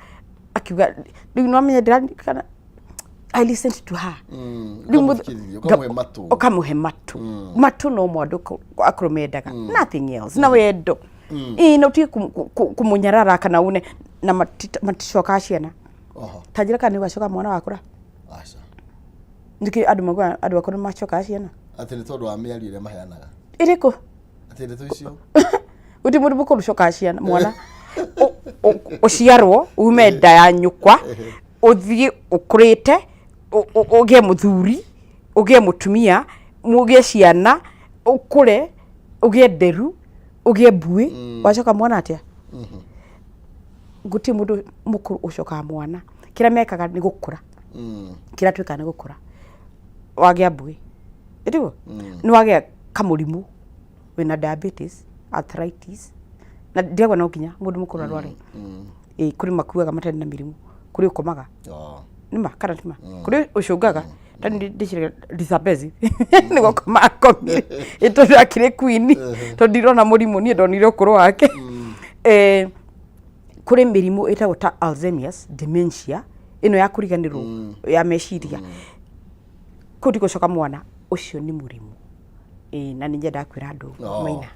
akiuga rĩu nwamenya ndĩraririkana I listened to her. Rĩu ũkamũhe matũ. Ũkamũhe matũ. Matũ no mo andũ akũrũ mendaga. Nothing else. Na wendo. Ĩĩ na ũtige kũmũnyarara kana une na maticokaga ciana. Ta njĩra kana nĩ ũgacoka mwana wakũra. Aca. Nĩkĩ andũ maugaga andũ akũrũ nĩ macokaga ciana? Atĩ nĩ tondũ wa mĩario ĩrĩa maheanaga. Ĩrĩkũ? Atĩ ndeto icio. Gũtirĩ mũndũ mũkũrũ ũcokaga ciana mwana. Ũciarwo ume nda ya nyũkwa ũthiĩ ũkũrĩte ũgĩe mũthuri ũgĩe mũtumia mũgĩe ciana ũkũre ũgĩe nderu ũgĩe mbuĩ wacoka mwana atĩa? Gũtirĩ mũndũ mũkũrũ ũcokaga mwana. Kĩrĩa mekaga nĩ gũkũra. Kĩrĩa twĩkaga nĩ gũkũra. Wagĩa mbuĩ ĩtiguo nĩ wagĩa kamũrimũ wĩna diabetes, arthritis na ndirauga no nginya mũndũ mũkũrũ arware. Ĩĩ kũrĩ makuaga matarĩ na mĩrimũ, kũrĩ ũkomaga nĩma kana tima kũrĩ ũcũngaga ta niĩ ndĩciragia Elizabeth nĩ gũkoma akomire ĩ tondũ akĩrĩ queen tondũ ndirona mũrimũ niĩ ndonire ũkũrũ wake. Kũrĩ mĩrimũ ĩtagwo ta Alzheimer's, dementia ĩno ya kũriganĩrwo ya meciria kũu ti gũcoka mwana ũcio nĩ mũrimũ. Ĩĩ na nĩ nyendaga kwĩra andũ maina.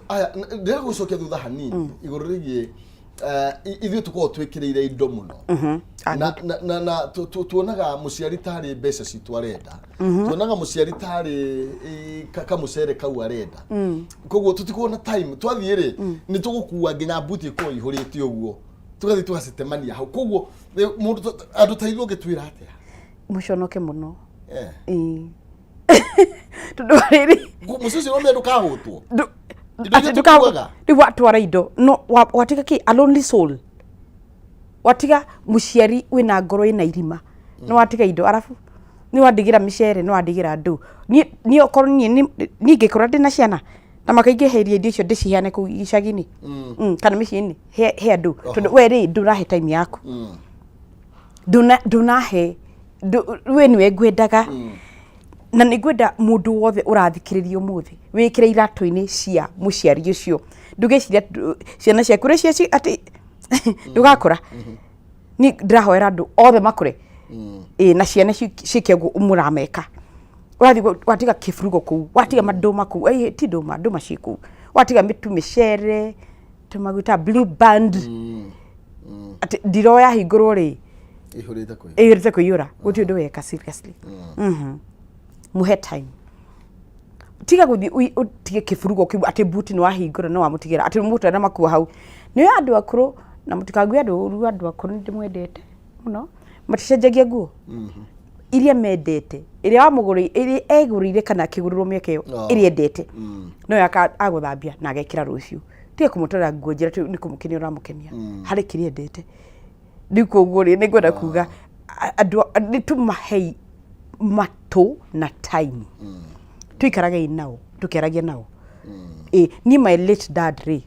Aya, ndĩrenda gũcokia thutha hanini igũrũ rĩgiĩ ithuĩ tũkoragwo twĩkĩrĩire indo mũno na tuonaga mũciari tarĩ mbeca citũ arenda, tuonaga mũciari tarĩ kamũcere kau arenda, koguo tũtikoragwo na time twathiĩ rĩ nĩ tũgũkua nginya mbuti ĩkorwo ihũrĩte ũguo tũgathiĩ tũgacitemania hau, koguo mũndũ andũ ta ithuĩ ũngĩtwĩra atĩa? Mũconoke mũno. Ĩĩ tondũ rĩrĩ Mũciĩ ũcio ũromia ndũkahũtwo. Indo iria tũkuaga. Rĩu watwara indo no watiga kĩ a lonely soul, watiga mũciari wĩna ngoro ĩna irima. Nĩ watiga indo arabu nĩ wandigĩra mĩcere, nĩ wandigĩra ndũ. Niĩ niĩ okorwo niĩ niĩ ingĩkorwo ndĩna ciana na makaingĩhĩria indo icio ndĩciheane kũu icagi-inĩ kana mĩciĩ-inĩ he he andũ, tondũ we rĩ ndũrahe time yaku, ndũnahe we nĩwe ngwendaga. Na nĩ ngwenda mũndũ wothe ũrathikĩrĩria ũmũthĩ wĩkĩre iratũ-inĩ cia mũciari ũcio, ndũgeciria ciana ciaku ũrĩa cia atĩ ndũgakũra. Niĩ ndĩrahoera andũ othe makũre. Ĩĩ, na ciana ciĩke ũguo mũrameka. Ũrathiĩ watiga kĩburugo kũu, watiga mandũma kũu, ĩĩ ti ndũma, ndũma ciĩ kũu, watiga mĩtu, mĩcere, tũmaguta, Blue Band, atĩ ndiroo yahingũrwo rĩ, ihũrĩte kũiyũra. Ĩihũrĩte kũiyũra, gũtirĩ ũndũ weka seriously. Mũhe time, tiga gũthiĩ ũtige kĩburugo kĩu atĩ buti nĩ wahingũra nĩ wamũtigĩra atĩ mũtwe na makuo hau. Nĩ andũ akũrũ, na mũtikangue andũ ũru, andũ akũrũ nĩ ndĩmwendete mũno, maticenjagia nguo iria mendete, ĩrĩa wamũgũrĩire, ĩrĩa egũrĩire kana akĩgũrĩrwo mĩaka ĩyo, ĩrĩa endete no yo agũthambia na agekĩra rũciũ. Tiga kũmũtwarĩra nguo njĩra atĩ nĩ kũmũkenia ũramũkenia harĩ kĩrĩa endete. Rĩu koguo rĩ, nĩ ngwenda kuga andũ nĩ tũmahei matũ na time, tũikaragei nao tũkĩaragia nao. Ĩ niĩ my late dad rĩ,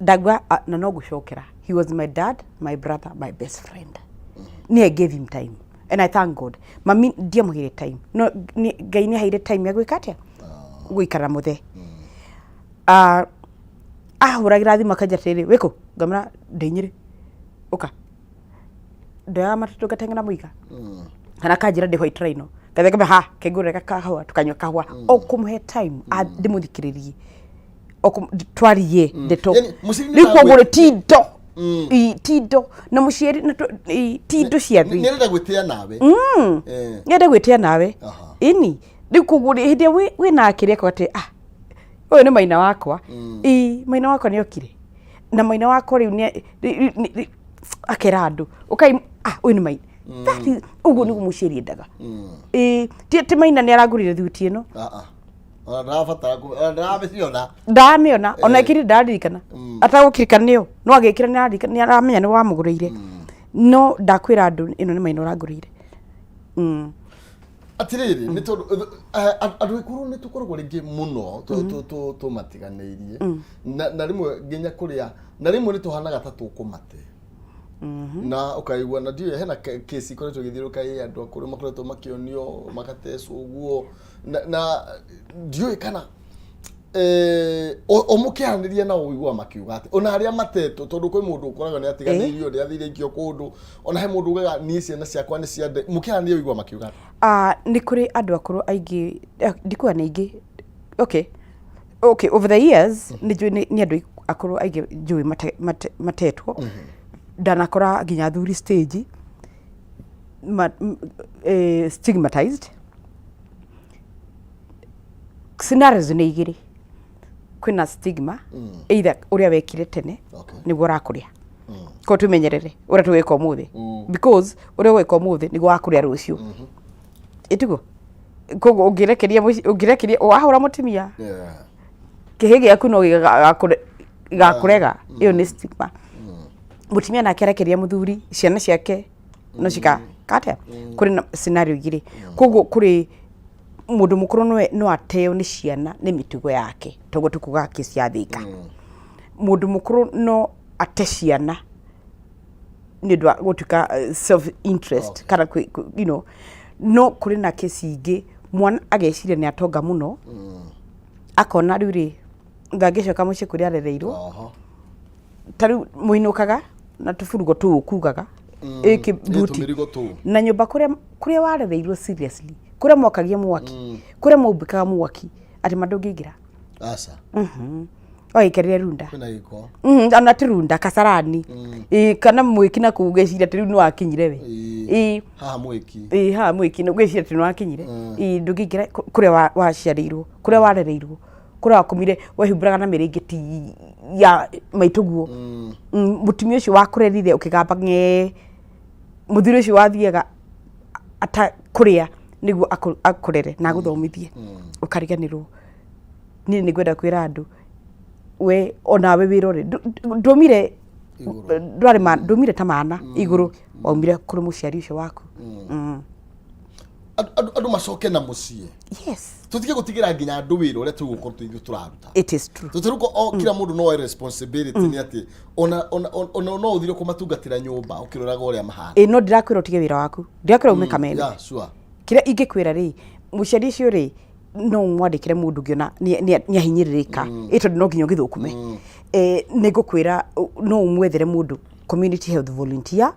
ndagua na no ngũcokera, he was my dad, my brother, my best friend. Niĩ I gave him time and I thank God. Mami ndiamũheire time, no Ngai nĩ aheire time ya gwĩka atĩa, gũikara mũthee. Ah, ahũragĩra thimũ akanja atĩrĩrĩ, wĩkũ? Ngamwĩra ndĩ Nyĩrĩ. Ũka. Ndoyaga matatũ ngateng'era mũiga kana akanjĩra ndĩ White Rhino, ngathiĩ ngamwĩra ha kengũrĩre kahũa, tũkanyua kahũa, o kũmũhe time, ndĩmũthikĩrĩrie, o twarie ndeto. Yani, mũciari nĩ Rĩu koguo rĩ, ti indo. Ti indo na mũciari na ti indo cia thĩ. Nĩ arenda gwĩtĩa nawe. Nĩende gwĩtĩa nawe. Ĩni rĩu koguo rĩ, hĩndĩ ĩrĩa wĩna kĩrĩa akauga atĩ ah, ũyũ nĩ maina wakwa. Ĩ maina wakwa nĩ okire na maina wakwa rĩu akera andũ ũkai, ah, ũyũ nĩ maina. That is ũguo nĩguo mũciari endaga. Ĩ ti maina nĩ arangũrire thuti ĩno. Ah, ah. Ona ndarabatara ona ndaramĩciona. Ndaramĩona ona ĩkĩrĩ ndaririkana atagũkirikana nĩyo no agĩkĩra nĩ araririkana, nĩ aramenya nĩ wamũgũrĩire, no ndakwĩra andũ ĩno nĩ maina ũrangũrĩire. Atirĩrĩ, nĩ tondũ andũ akũrũ nĩ tũkoragwo rĩngĩ mũno tũmatiganĩirie na rĩmwe nginya kũrĩa, na rĩmwe nĩ tũhanaga ta tũkũmate na ũkaigua na ndiũĩ hena kesi ikoretwo ĩgĩthiũrũrũka ĩ andũ akũrũ makoretwo makĩonio magatecwo ũguo na ndiũĩ kana o mũkĩaranĩria nao ũiguaga makiuga atĩ ona arĩa matetwo, tondũ kwĩ mũndũ ũkoraga nĩ atiganĩirio, nĩ athire aikio kũndũ, ona he mũndũ ugaga niĩ ciana ciakwa nĩ ciande. Mũkĩaranĩria ũiguaga makiuga atĩ? Ah, nĩ kũrĩ andũ akũrũ aingĩ, ndikuga nĩ aingĩ, okay, over the years nĩ njũĩ nĩ andũ akũrũ aingĩ njũĩ matetwo. Ndanakora nginya athuri stage stigmatized. Scenarios nĩ igĩrĩ: kwĩna stigma either ũrĩa wekire tene nĩguo ũrakũrĩa, ko twĩmenyerere ũrĩa tũgwĩka ũmũthĩ, because ũrĩa ũgwĩka ũmũthĩ nĩguo wakũrĩa rũciũ, ĩtiguo? Koguo ũngĩrekeria ũngĩrekeria wahũra mũtumia, kĩhĩ gĩaku no gĩgakũrega. Ĩyo nĩ stigma. Mũtumia nake arekeria mũthuri, ciana ciake no cika katea. Kũrĩ na scenario igĩrĩ. Koguo kũrĩ mũndũ mũkũrũ no ateo nĩ ciana nĩ mĩtugo yake, toguo tũkugaga kesi ya Thika. Mũndũ mũkũrũ no ate ciana nĩ ũndũ wa gũtuĩka self interest kana no kũrĩ na kesi ingĩ mwana ageciria nĩ atonga mũno, akona rĩu rĩ ndangĩcoka mũciĩ kũrĩa arereirwo. Ta rĩu mũinũkaga na tũburugo tũu ũkugaga ĩkĩ buti Tũmĩrigo tũu. Na nyũmba kũrĩa kũrĩa warereirwo seriously, kũrĩa mwakagia mwaki, kũrĩa maumbĩkaga mwaki, atĩ ma ndũngĩingĩra. Aca. Wagĩikarire runda. Kwĩna gĩko. Ona ti runda, kasarani. Ĩ, kana mwĩki na kũu ũgeciria atĩ rĩu nĩ wakinyire we. Ĩ. Haha mwĩki. Ĩ, haha mwĩki nĩ ũgeciria atĩ nĩ wakinyire. Ĩ, ndũngĩingĩra kũrĩa waciarĩirwo, kũrĩa warereirwo, kũrĩa wakomire wehumbĩraga na mĩrĩngĩti ya maitũguo. Mũtumia ũcio wakũrerire ũkĩgamba ng'ee, mũthuri ũcio wathiaga ata kũrĩa nĩguo akũrere na agũthomithie, ũkariganĩrwo. Niĩ nĩ ngwenda kwĩra andũ, we onawe wĩrore. Ndũmire. Ndwarĩ ndumire ta mana igũrũ, waumire kũrĩ mũciari ũcio waku. Andũ macoke na mũciĩ. Yes. Tũtige gũtigĩra nginya andũ wĩra ũrĩa tũgũkorwo tũithuĩ tũraruta. It is true. Tũtirũko o kila mũndũ no oe responsibility, nĩ atĩ ona no ũthire kũmatungatĩra nyũmba ũkĩroraga ũrĩa mahana. Ĩ, no ndirakwĩra ũtige wĩra waku, ndirakwĩra ume Kameme. Yeah, sure. Kĩrĩa ingĩkwĩra rĩ, mũciari ũcio rĩ, no mwandĩkĩre mũndũ ũngĩona nĩ ahinyĩrĩrĩka, ĩ tondũ no nginya ũgĩthũkũme. Nĩ ngũkwĩra no ũmwethere mũndũ, community health volunteer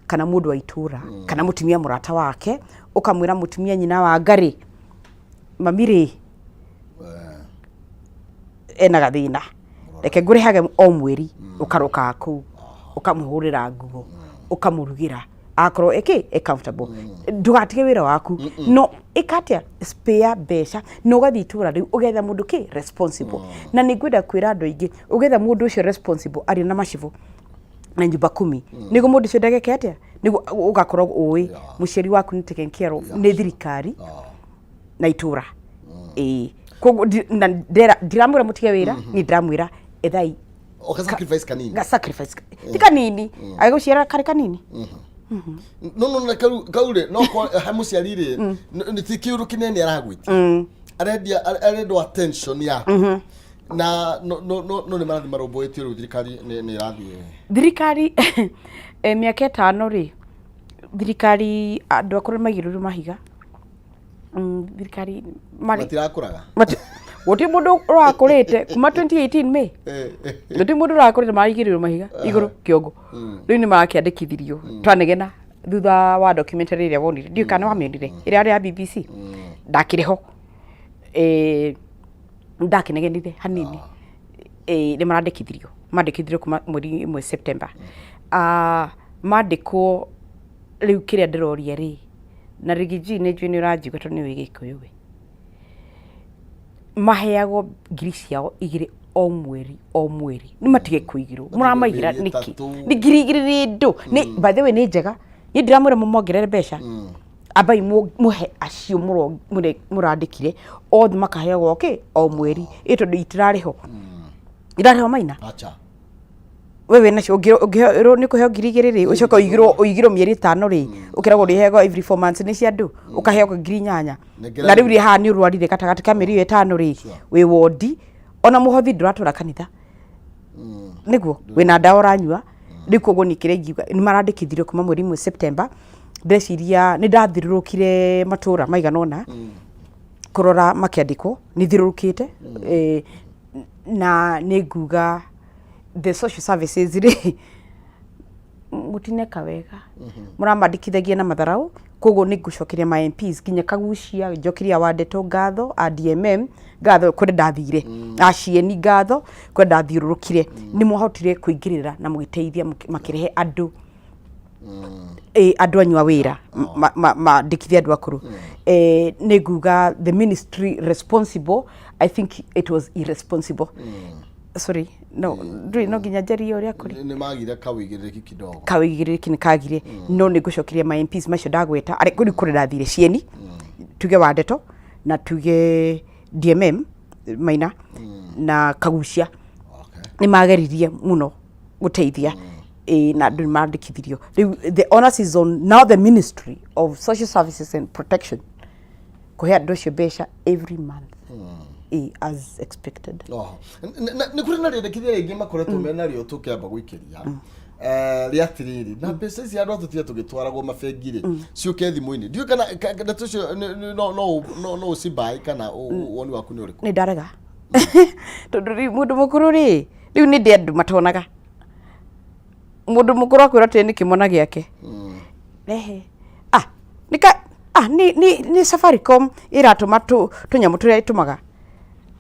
kana mũndũ wa itũra kana mũtumia mũrata wake, ũkamwĩra mũtumia nyina wa ngarĩ, mami rĩ, ena gathĩna, reke ngũrĩhage o mweri, ũkarokaga kũu ũkamũhũrĩra nguo, ũkamũrugĩra, akorwo ĩkĩ e comfortable. Ndũgatige wĩra waku, no ĩka atĩa, spare mbeca na ũgathiĩ itũra rĩu ũgetha mũndũ kĩ responsible. Na nĩ ngwenda kwĩra andũ aingĩ, ũgetha mũndũ ũcio responsible arĩ na macibũ na nyumba kumi, nĩguo mũndũ ũcio ndageke atĩa, nĩguo ũgakorwo ũĩ mũciari waku nĩ taken care of nĩ thirikari na itũra. Ĩĩ, koguo na ndiramwĩra mũtige wĩra, niĩ ndĩramwĩra ethai Oka sacrifice kanini. Ga sacrifice ti kanini, agĩgũciara karĩ kanini. No na kau rĩ, no he mũciari rĩ, nĩ ti kĩũndũ kĩnene aragwĩtia, arendia arendwo attention yaku, na no nĩ marathiĩ marũmbũĩtio. Rĩu thirikari nĩ ĩrathiĩ. Thirikari, mĩaka 5 rĩ, thirikari andũ akũrũ maigĩrĩirwo mahiga. Thirikari marĩ Matirakũraga. Gũtirĩ mũndũ ũrakũrĩte kuma 2018 May. Gũtirĩ mũndũ ũrakũrĩte, maraigĩrĩirwo mahiga igũrũ kĩongo. Rĩu nĩ marakĩandĩkithirio, twanegena thutha wa documentary ĩrĩa wonire, ndiũĩ kana wamĩonire, ĩrĩa yarĩ ya BBC. Ndakĩrĩ ho. Ndakĩnegenire hanini. Nĩ marandĩkithirio, mandĩkithirio kuma mweri 1 September. Ah, mandĩkwo rĩu, kĩrĩa ndĩroria rĩ, na Riggy G, nĩ njũĩ nĩ ũranjigua tondũ nĩ ũĩ Gĩkũyũ, we maheagwo 2,000 o mweri o mweri, nĩ matige kũigĩrwo, mũramaigĩra Mĩeri nĩkĩ? 3. Nĩ 2,000 nĩ ndũ nĩ, by the way, nĩ njega. Niĩ ndiramwĩra mũmongerere mbeca, ambai mũhe acio mũrandĩkire othe makaheagwo kĩ o mweri, ĩ tondũ itirarĩho, irarĩho maina. Acha. We wĩ nacio ũngĩrwo nĩ kũheo 2,000 rĩ, ũcoke ũigĩrwo mĩeri 5 rĩ, ũkeragwo ũrĩheagwo every 4 months, nĩ cia andũ ũkaheagwo 8,000. Nengera. Na rĩu rĩ, haha nĩ ũrwarire gatagatĩ ka mĩeri ĩyo 5 rĩ, wĩ wondi, ona mũhothi ndũratwara kanitha, nĩguo wĩna ndawa ũranyua rĩu. Koguo niĩ kĩrĩa ingiuga, nĩ marandĩkithirio kuma mweri 1 September. Ndeciria nĩ ndathirũrũkire matũra maigana ũna kũrora makĩandĩkwo, nĩ thirũrũkĩte. Na nĩ nguga the social services rĩ, mũtineka wega, mũramandĩkithagia na matharau. Koguo nĩ ngũcokeria ma MPs nginya Kagucia, njokeria Wandeto ngatho, a DMM ngatho, kũrĩa ndathire, a Cieni ngatho, kũrĩa ndathiũrũrũkire, nĩ mwahotire kũingĩrĩra na mũgĩteithia makĩrehe andũ, andũ anyu a wĩra mandĩkithie andũ akũrũ. Nĩ nguga the ministry responsible, I think it was irresponsible, sorry, no ndũrĩ no nginya njarie ũrĩa kũrĩ. Nĩ magire kawĩigĩrĩrĩki kidogo. Kawĩigĩrĩrĩki nĩ kagire, no nĩ ngũcokeria ma MPs macio ndagweta arĩa kũrĩ kũrĩa ndathire, Cieni, tuge Wandeto, na tuge DMM Maina na Kagucia. Nĩ mageririe mũno gũteithia, na andũ nĩ mandĩkithirio. Rĩu the onus is on now the Ministry of Social Services and Protection kũhe andũ acio mbeca every month, as expected. Oho. Nĩ kũrĩ na rĩendekithia rĩngĩ makoretwo mena rĩo tũkĩamba gũikĩria, rĩa atĩrĩrĩ, na mbeca ici andũ atũtige tũgĩtwaragwo mabengi rĩ, ciũke thimũ-inĩ. Ndiũĩ kana ndeto icio no ũcibaĩ kana woni waku nĩ ũrĩkũ? Nĩ ndarega, tondũ rĩu mũndũ mũkũrũ rĩ, rĩu nĩ ndĩ andũ matonaga. Mũndũ mũkũrũ akwĩra atĩ nĩ kĩmwana gĩake, rehe, ah nĩ ka ah nĩ Safaricom ĩratũma tũnyamũ tũrĩa ĩtũmaga,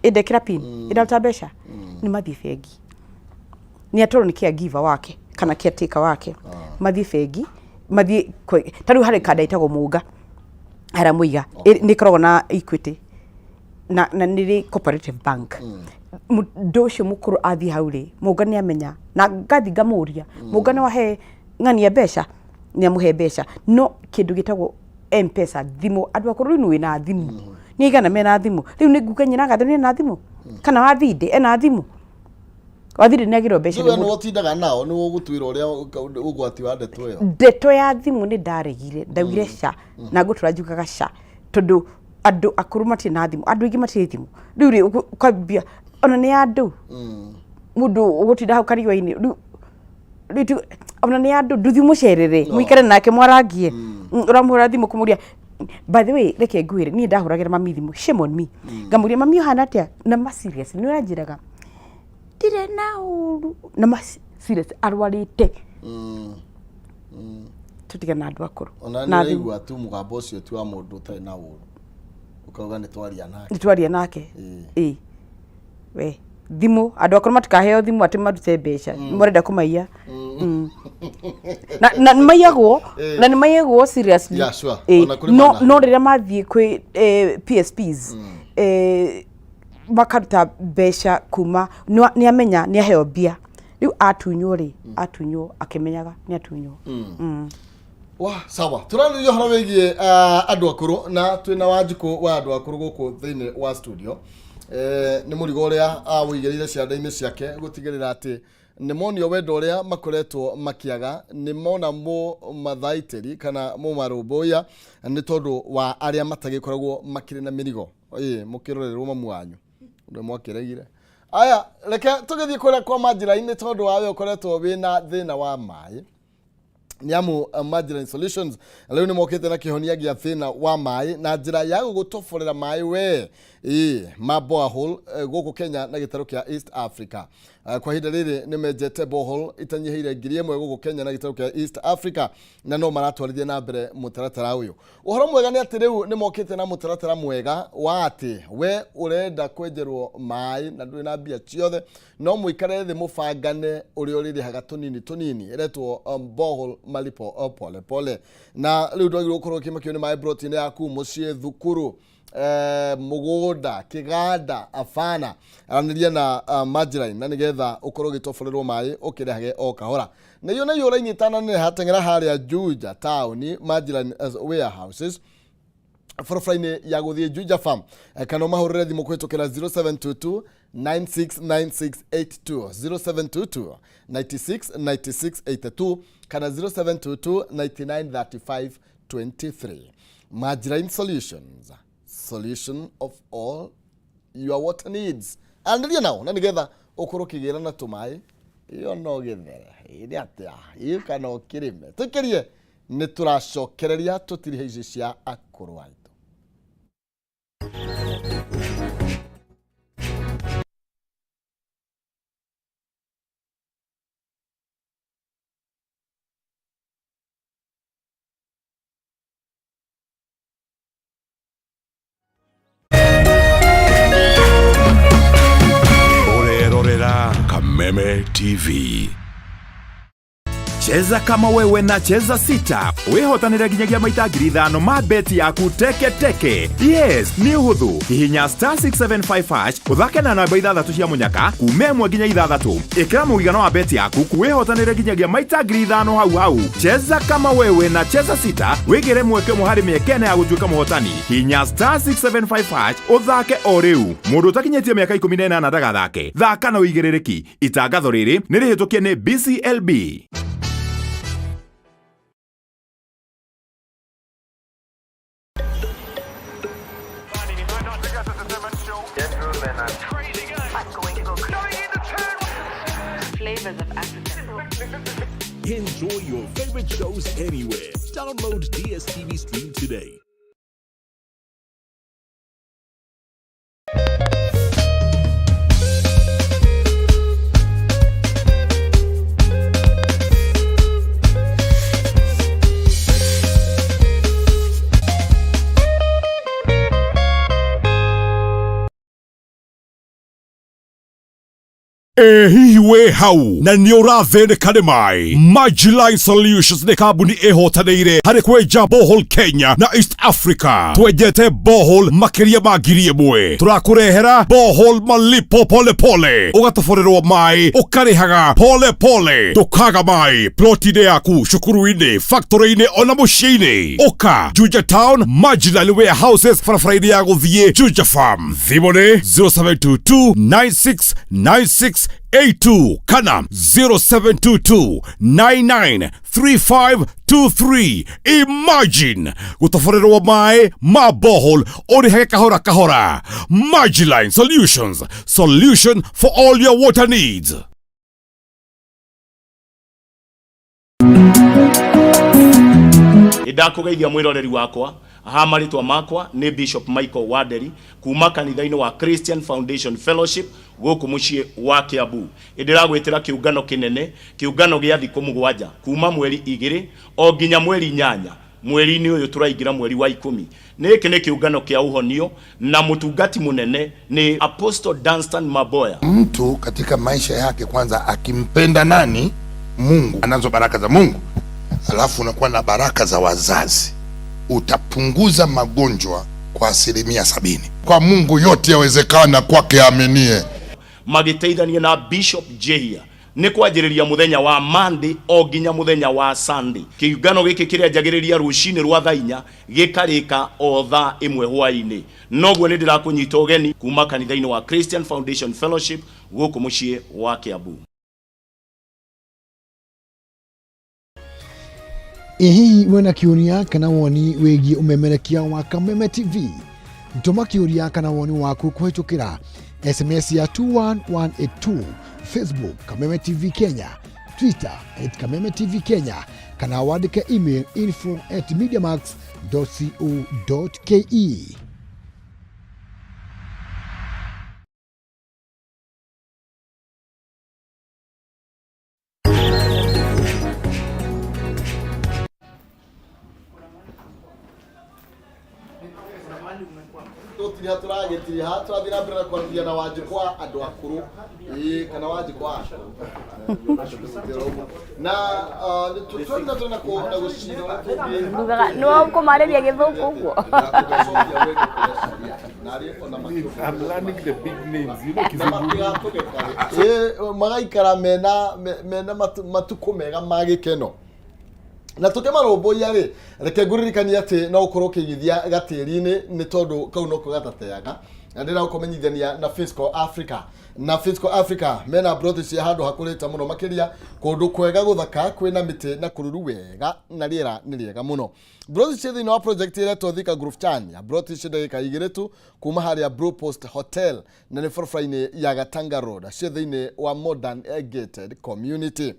ĩndekĩra pin, ĩraruta mbeca. Nĩ mathiĩ bengi, nĩ atwarwo nĩ caregiver wake kana caretaker wake, mathiĩ bengi, mathiĩ ta rĩu harĩ kanda ĩtagwo Mũnga harĩa Mũiga. Nĩ ĩkoragwo na Equity na nĩ rĩ Cooperative Bank. Mũndũ ũcio mũkũrũ athiĩ hau rĩ, Mũnga nĩ amenya, na ngathi ngamũria, Mũnga nĩ wahe ng'ania mbeca, nĩ amũhe mbeca. No kĩndũ gĩtagwo Mpesa, thimũ, andũ akũrũ rĩu nĩ wĩna thimũ, nĩ aigana mena thimũ rĩu? Nĩ nguga nyina ngatho nĩ ena thimũ, kana wathindĩ ena thimũ. Wathirĩ nĩ agĩrwo mbeca we nĩ nĩ mũndũ. ũtindaga nao nĩ ũgũtuĩra ũrĩa ũgwati wa ndeto ĩyo. Ndeto ya thimũ nĩ ndaregire, ndaugire ca na ngũtũra njugaga ca, tondũ andũ akũrũ matirĩ na thimũ, andũ aingĩ matirĩ thimũ. Rĩu rĩ ũkambia ona nĩ andũ mũndũ ũgũtinda hau kariũa-inĩ rĩu rĩu ona nĩ andũ nduthi mũcerere mũikare nake mwarangie. Ũramũhũra thimũ kũmũria, by the way, reke ngwĩre, niĩ ndahũragĩra mami thimũ, shame on me, ngamũria, "Mami, ũhana atĩa?" Na ma serious nĩ ũranjĩraga ndirĩ na ũru, na ma serious arwarĩte. Tũtigana na andũ akũrũ Ona na nĩ thimũ. ũraigua tu mũgambo ũcio ti wa mũndũ ũtarĩ na ũru, ũkauga nĩ twaria nake. Nĩ twaria nake. Ĩ we thimũ, andũ akũrũ matikaheo thimũ atĩ marute mbeca, nĩ marenda kũmaiya. Na nĩ maiyagwo, na nĩ maiyagwo seriously. Yeah, sure. Ĩ, Ona kũrĩ no mana. no rĩrĩa mathiĩ kwĩ PSPs makaruta mbeca kuma nĩ amenya nĩ aheo mbia, rĩu atunywo rĩ, atunywo akĩmenyaga nĩ atunywo. Wa sawa, tũrarĩrĩria ũhoro wĩgiĩ andũ akũrũ na twĩna Wanjikũ wa andũ akũrũ gũkũ thĩinĩ wa studio. Nĩ mũrigo ũrĩa awũigĩrĩire ciande-inĩ ciake gũtigĩrĩra atĩ nĩ monio wendo ũrĩa makoretwo makĩaga, nĩ mona mũmathaitĩri kana mũmarũmbũiya, nĩ tondũ wa arĩa matagĩkoragwo makĩrĩ na mĩrigo. Ĩ mũkĩrorerwo mamu wanyu ũndũ mwakĩregire. Aya, reke tũgĩthiĩ kũrĩa kwa Manjĩra-inĩ, tondũ wawe ũkoretwo wĩna thĩna wa maĩ, nĩ amu Margarine Solutions rĩu nĩ mokĩte na kĩhonia gĩa thĩna wa maĩ na njĩra ya gũgũtoborera maĩ we ĩ ma borehole gũkũ Kenya na gĩtarũ kĩa East Africa. Kwa ihinda rĩrĩ nĩ menjete borehole itanyihĩire 1000 gũkũ Kenya na gĩtarũ kĩa East Africa, na no maratwarithia na mbere mũtaratara ũyũ. Ũhoro mwega nĩ atĩ rĩu nĩ mokĩte na mũtaratara mwega wa atĩ we ũrenda kwenjerwo maĩ na ndũrĩ na mbia ciothe, no mũikare thĩ mũbangane ũrĩa ũrĩrĩhaga tũnini tũnini, ĩretwo borehole malipo pole pole. Na rĩu ndwagĩrĩirwo gũkorwo ũkĩmakio nĩ maĩ broti-inĩ yaku, mũciĩ, thukuru, mũgũnda, kĩganda, abana. Aranĩria na Margarine na nĩgetha ũkorwo ũgĩtoborerwo maĩ ũkĩrehage o kahora. Na iyo nayo raini ĩtananeneha, teng'era harĩa Juja taũni, Margarine warehouses, barabara-inĩ ya gũthiĩ Juja Farm, kana ũmahũrĩre thimũ kũhĩtũkĩra 0722 969682, 0722 96 96 82 kana 0722 99 35 23. Margarine Solutions, solution of all your water needs. Anĩria nao na nĩgetha ũkorwo ũkĩgĩra na tũmaĩ iyo no gĩthere ĩrĩ atĩa ĩ kana ũkĩrĩme tũikĩrie. Nĩ tũracokereria tũtirihe ici cia akũrũ aitũ. Ũrerorera Kameme TV. Cheza kama wewe na Cheza Sita wĩhotanĩre nginyagia maita 5,000 ma beti yaku teke teke. Yes, nĩ ũhũthũ. Hihinya star 675 hash, ũthake na namba ithathatũ cia mũnyaka kuma 1 nginya 6, ĩkĩra mũigana wa beti yaku, wĩhotanĩre nginyagia maita 5,000 hau hau. Cheza kama wewe na Cheza Sita, wĩgĩre mweke ũmwe harĩ mĩeke 4 ya gũtuĩka mũhotani. Hinya star 675 hash ũthake o rĩu. Mũndũ ũtakinyĩtie mĩaka 18 ndagathake. Thaka na ũigĩrĩrĩki. Itangatho rĩrĩ nĩ rĩhĩtũkie nĩ BCLB. Flavors of Africa. Enjoy your favorite shows anywhere. Download DSTV Stream today. Ĩ hihi wĩ hau na nĩ ũrathĩnĩka nĩ maĩ? Magiline Solutions nĩ kambuni ĩhotanĩire harĩ kwenja borehole Kenya na East Africa. Twenjete borehole makĩria ma 1000. Tũrakũrehera borehole malipo pole pole, ũgatoborerwo maĩ ũkarĩhaga pole pole, ndũkaga maĩ ploti-inĩ yaku, cukuru-inĩ, factory-inĩ ona mũciĩ-inĩ. Ũka Juja Town, Magiline Warehouses, barabara-inĩ ya gũthiĩ Juja Farm. Thimũ nĩ 0722 96 96. 8682 kana 0722 993523. Imagine gũtoborerwo maĩ ma borehole ũrĩhage kahora kahora. Majiline Solutions, solution for all your water needs. Nĩndakũgeithia mwĩroreri wakwa ha marĩtwa makwa nĩ Bishop Michael Wanderi kuma kanitha-inĩ wa Christian Foundation Fellowship gũkũ mũciĩ wa Kiambu. Nĩndĩragwĩtĩra kĩũngano kĩnene, kĩũngano gĩa thikũ 7 kuma mweri 2 o nginya mweri 8 mweri-inĩ ũyũ tũraingĩra mweri wa 10. Gĩkĩ nĩ kĩũngano kĩa ũhonio na mũtungati mũnene nĩ Apostle Dunstan Maboya. Mtu katika maisha yake kwanza akimpenda nani? Mungu, anazo baraka za Mungu, alafu unakuwa na baraka za wazazi, utapunguza magonjwa kwa 70%. Kwa Mungu yote yawezekana, kwake aaminie. Magĩteithania na Bishop Jehia nĩ kwanjĩrĩria mũthenya wa Monday o nginya mũthenya wa Sunday. Kĩũngano gĩkĩ kĩrĩanjagĩrĩria rũcinĩ rwa thaa 4 gĩkarĩka o thaa 1 hwaĩ-inĩ. Noguo nĩ ndĩrakũnyita ũgeni kuma kanitha-inĩ wa Christian Foundation Fellowship gũkũ mũciĩ wa Kiambu. Ĩ hihi wĩna kĩũria kana woni wĩgiĩ ũmemerekia wa Kameme TV? Tũma kĩũria kana woni waku kũhĩtũkĩra SMS ya 21182, Facebook Kameme TV Kenya, Twitter at Kameme TV Kenya, kana wandĩke email info@mediamax.co.ke. Tũtiriha tũragĩtiriha tũrathiĩ na mbere na kwaranĩria na Wanjikũ wa andũ akũrũ. Ĩĩ, kana Wanjikũ wa akũrũ na tũrathiĩ na mbere na gũcina ũrĩa tũngĩ Ndugaga nĩ ũkũmarĩria gĩthũngũ ũguo. I'm learning the big names, you know, Kizungu. Ĩĩ, magaikara mena matukũ mega ma gĩkeno na tũkĩmarũmbũiya rĩ, reke ngũririkanie atĩ no ũkorwo ũkĩigithia gatĩri-inĩ nĩ tondũ kau noko gatateaga, na ndĩra gũkũmenyithania na Fiscal Africa. Na Fiscal Africa mena broti cia handũ hakũrĩte mũno makĩria, kũndũ kwega gũthaka, kwĩna mĩtĩ na kũruru wega na rĩera nĩ rĩega mũno. Broti cia thĩinĩ wa project ĩretwo Thika Grove Chania, broti cia ndagĩka 2 tu kuma harĩa Blue Post Hotel, na nĩ barabara-inĩ ya Gatanga Road, cia thĩinĩ wa modern gated community.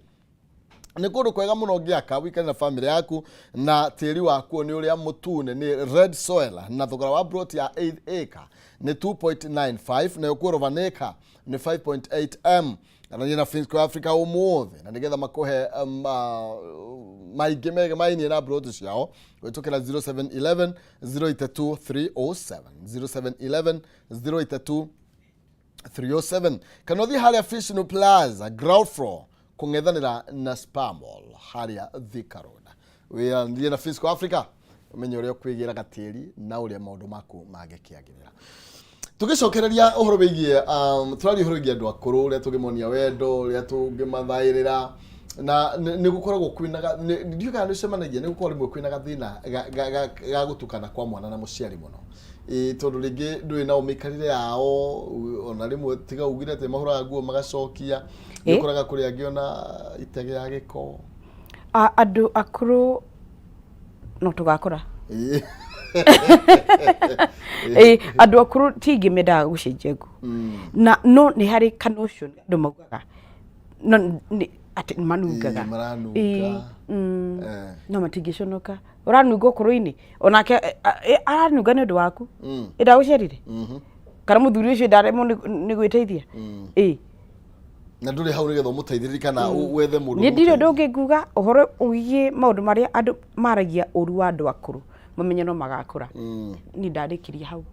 Nĩ kũndũ kwega mũno ũngĩaka wĩikare na family yaku, na tĩri wakuo nĩ ũrĩa mũtune, nĩ red soil, na thogora wa broti ya 8 acre nĩ 2.95, nayo quarter of an acre nĩ 5.8 m. Arania na Finsco Africa ũmũthĩ na nĩgetha makũhe maingĩ mega mainie na broti ciao kũhĩtũkĩra 0711 082 307, 0711 082 307, kana ũthiĩ harĩa Fishnu Plaza ground floor kũng'ethanĩra na Spa Mall harĩa Thika Road. Wĩranĩrie na Fisco Africa ũmenye ũrĩa ũkwĩgĩra gatĩri na ũrĩa maũndũ maku mangĩkĩagĩrĩra. Tũgĩcokereria ũhoro wĩgiĩ tũraria ũhoro wĩgiĩ andũ akũrũ, ũrĩa tũngĩmonia wendo, ũrĩa tũngĩmathaĩrĩra, na nĩ gũkoragwo kwĩna ndiũĩ kana nĩ ũcemanagia, nĩ gũkoragwo rĩmwe kwĩna gathĩna ga gũtukana kwa mwana na mũciari mũno. Ĩĩ, tondũ rĩngĩ ndũĩ nao mĩikarĩre yao, ona rĩmwe tiga ugire atĩ mahũraga nguo magacokia, nĩ ũkoraga kũrĩ angĩ ona itege ya gĩko. Andũ akũrũ no tũgakũra. Ĩĩ, andũ akũrũ ti aingĩ mendaga gũcenjia nguo, na no nĩ harĩ ka notion andũ maugaga no nĩ atĩ manungaga. Ĩĩ, maranunga. Ĩĩ, no matingĩconoka. Ũranunga ũkũrũ-inĩ, onake aranunga nĩ ũndũ waku. Ĩndagũciarire kana mũthuri ũcio ndaremwo nĩ gwĩteithia. Ĩĩ. Na ndũrĩ hau nĩgetha ũmũteithĩrĩrie kana wethe mũndũ Niĩ ndirĩ ũndũ ũmũteithie. ũngĩ nguga ũhoro wĩgiĩ maũndũ marĩa andũ maragia ũru wa andũ akũrũ, mamenye no magakũra. Niĩ ndarĩkirie hau.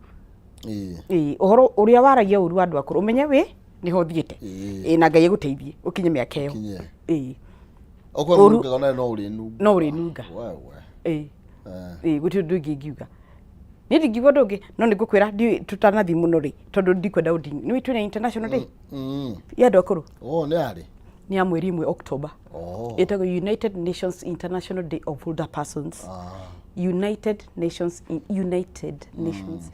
Ĩĩ, ũhoro ũrĩa waragia ũru wa andũ akũrũ, ũmenye wĩ nĩho ũthiĩte. Ĩĩ, na Ngai agũteithie ũkinye mĩaka ĩyo. Ũkinye. Ĩĩ. Okorwo nungaga onawe no ũrĩnunga. No ũrĩnunga. Wewe. Ĩĩ. Ĩĩ, gũtirĩ ũndũ ũngĩ ingiuga. Niĩ ndingiuga ũndũ ũngĩ, no nĩ ngũkwĩra ndiũĩ tũtanathiĩ mũno rĩ, tondũ ndikwenda ũndini. Nĩũĩ twĩna international day ya andũ akũrũ? Oh, nĩ yarĩ? Nĩ ya mweri 1 October. Ĩtagwo United Nations International Day of Older Persons. United Nations, United Nations.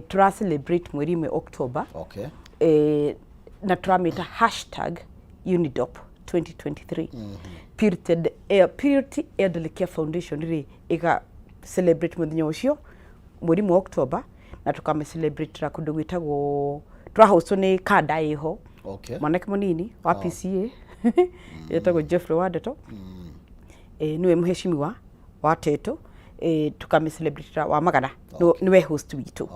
Tũra celebrate mweri 1 October. Na tũramĩta hashtag UNIDOP 2023. Purity, Purity Elderly Care Foundation rĩ ĩga celebrate mũthenya ũcio mweri mwa October, na tũkame celebrate ra kũndũ gwĩtagwo, tũrahostwo nĩ kanda ĩho. Mwanake mũnini wa PCA etagwo Jeffrey Wandeto, nĩwe mheshimiwa wa Teto. Tukame celebrate wa Magana, nĩwe host witũ.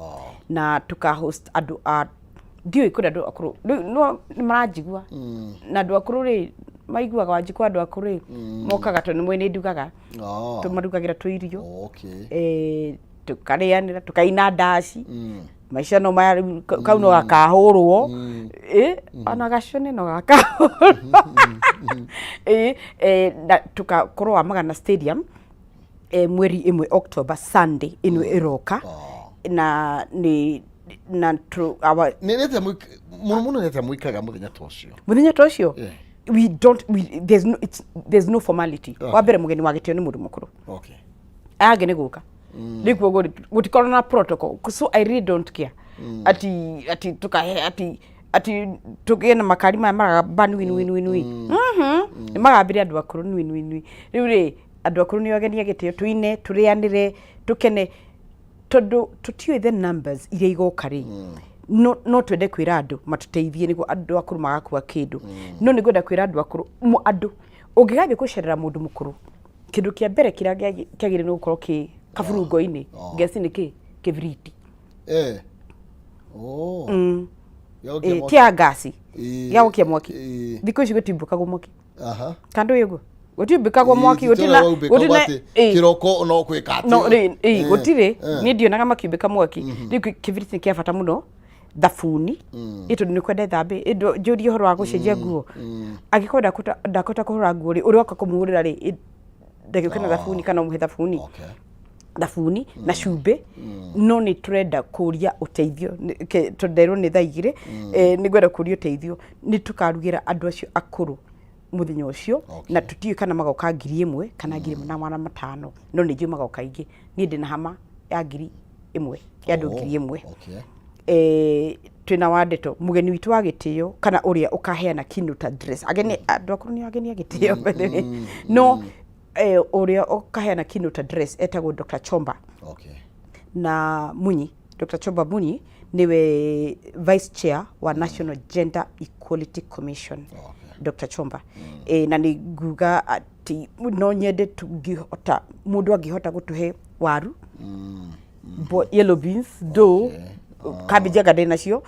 Na tuka host andũ a ndiũĩ kũrĩ andũ akũrũ rĩu no nĩ maranjigua, na andũ akũrũ rĩ maiguaga Wanjikũ, andũ akũrũ rĩ mokaga tondũ nĩ moĩ nĩ ndugaga. Tũmarugagĩra tũirio. Tũkarĩanĩra, tũkaina ndaci. Maica no maya rĩu, kau no gakahũrwo. Ona gacune no gakahũrwo. Na tũkakorwo wa Magana Stadium mweri 1 October, Sunday ĩno ĩroka, na nĩ na tũ, our Nĩ atĩa mũno mũno, nĩ atĩa mwĩkaga mũthenya ta ũcio? Mũthenya ta ũcio, we don't we, there's no it's, there's no formality. Wa mbere, mũgeni wa gĩtĩo nĩ mũndũ mũkũrũ. Aya angĩ nĩ gũka rĩu, koguo gũtikorwo na protocol, so I really don't care ati tukahe ati tũgĩe na makari maya maragamba nui nui nui nui. Nĩ magambĩre andũ akũrũ nui nui nui. Rĩu rĩ, andũ akũrũ nĩ ageni a gĩtĩo, tũine, tũrĩanĩre, tũkene, tondũ tũtiũĩ the numbers iria igoka rĩ. No twende kwĩra andũ matũteithie nĩguo andũ akũrũ magakua kĩndũ, no nĩ ngwenda kwĩra andũ akũrũ, andũ ũngĩgathiĩ gũcerera mũndũ mũkũrũ, kĩndũ kĩa mbere kĩrĩa kĩagĩrĩirwo nĩ gũkorwo kĩ kaburungo-inĩ ngeci nĩ kĩ kĩbiriti. Oh. Gĩa gũkia mwaki. Kĩa ngasi. Gĩa gũkia mwaki. Thikũ ici gũtiumbũkagwo mwaki. Kandũ ũyũ ũguo gũtiumbĩkagwo mwaki. Gũtina gũtina kĩroko no gwĩka atĩ. No rĩ, gũtirĩ. Niĩ ndionaga makiumbĩka mwaki rĩu. Kĩbiriti nĩ kĩa bata mũno, thabuni, ĩ tondũ nĩ kwenda ĩthambe. Njũrie ũhoro wa gũcenjia nguo, angĩkorwo ndakũhota kũhũra nguo rĩ, ũrĩa oka kũmũhũrĩra rĩ, ndagĩũke na thabuni kana ũmũhe thabuni. Thabuni na cumbĩ. No nĩ tũrenda kũria ũteithio, tondũ nderwo nĩ thaa 2. Nĩ ngwenda kũria ũteithio, nĩ tũkarugĩra andũ acio akũrũ mũthenya ũcio. Na tũtiũĩ kana magoka 1000 kana 1500, no nĩ njũĩ magoka aingĩ. Niĩ ndĩna hama ya 1000 ya andũ 1000. Twĩna Wandeto, mũgeni witũ wa gĩtĩo, kana ũrĩa ũkaheana keynote address. Ageni andũ akũrũ nĩ ageni a gĩtĩo, by the way. No ũrĩa ũkaheana keynote address etagwo Dr. Chomba na Munyi. Dr. Chomba Munyi niwe vice chair wa National Gender Equality Commission. Dr. Chomba, na nĩ nguga atĩ no nyende tũngĩhota, mũndũ angĩhota gũtũhe waru, yellow beans, do cabbage anga ndĩ nacio.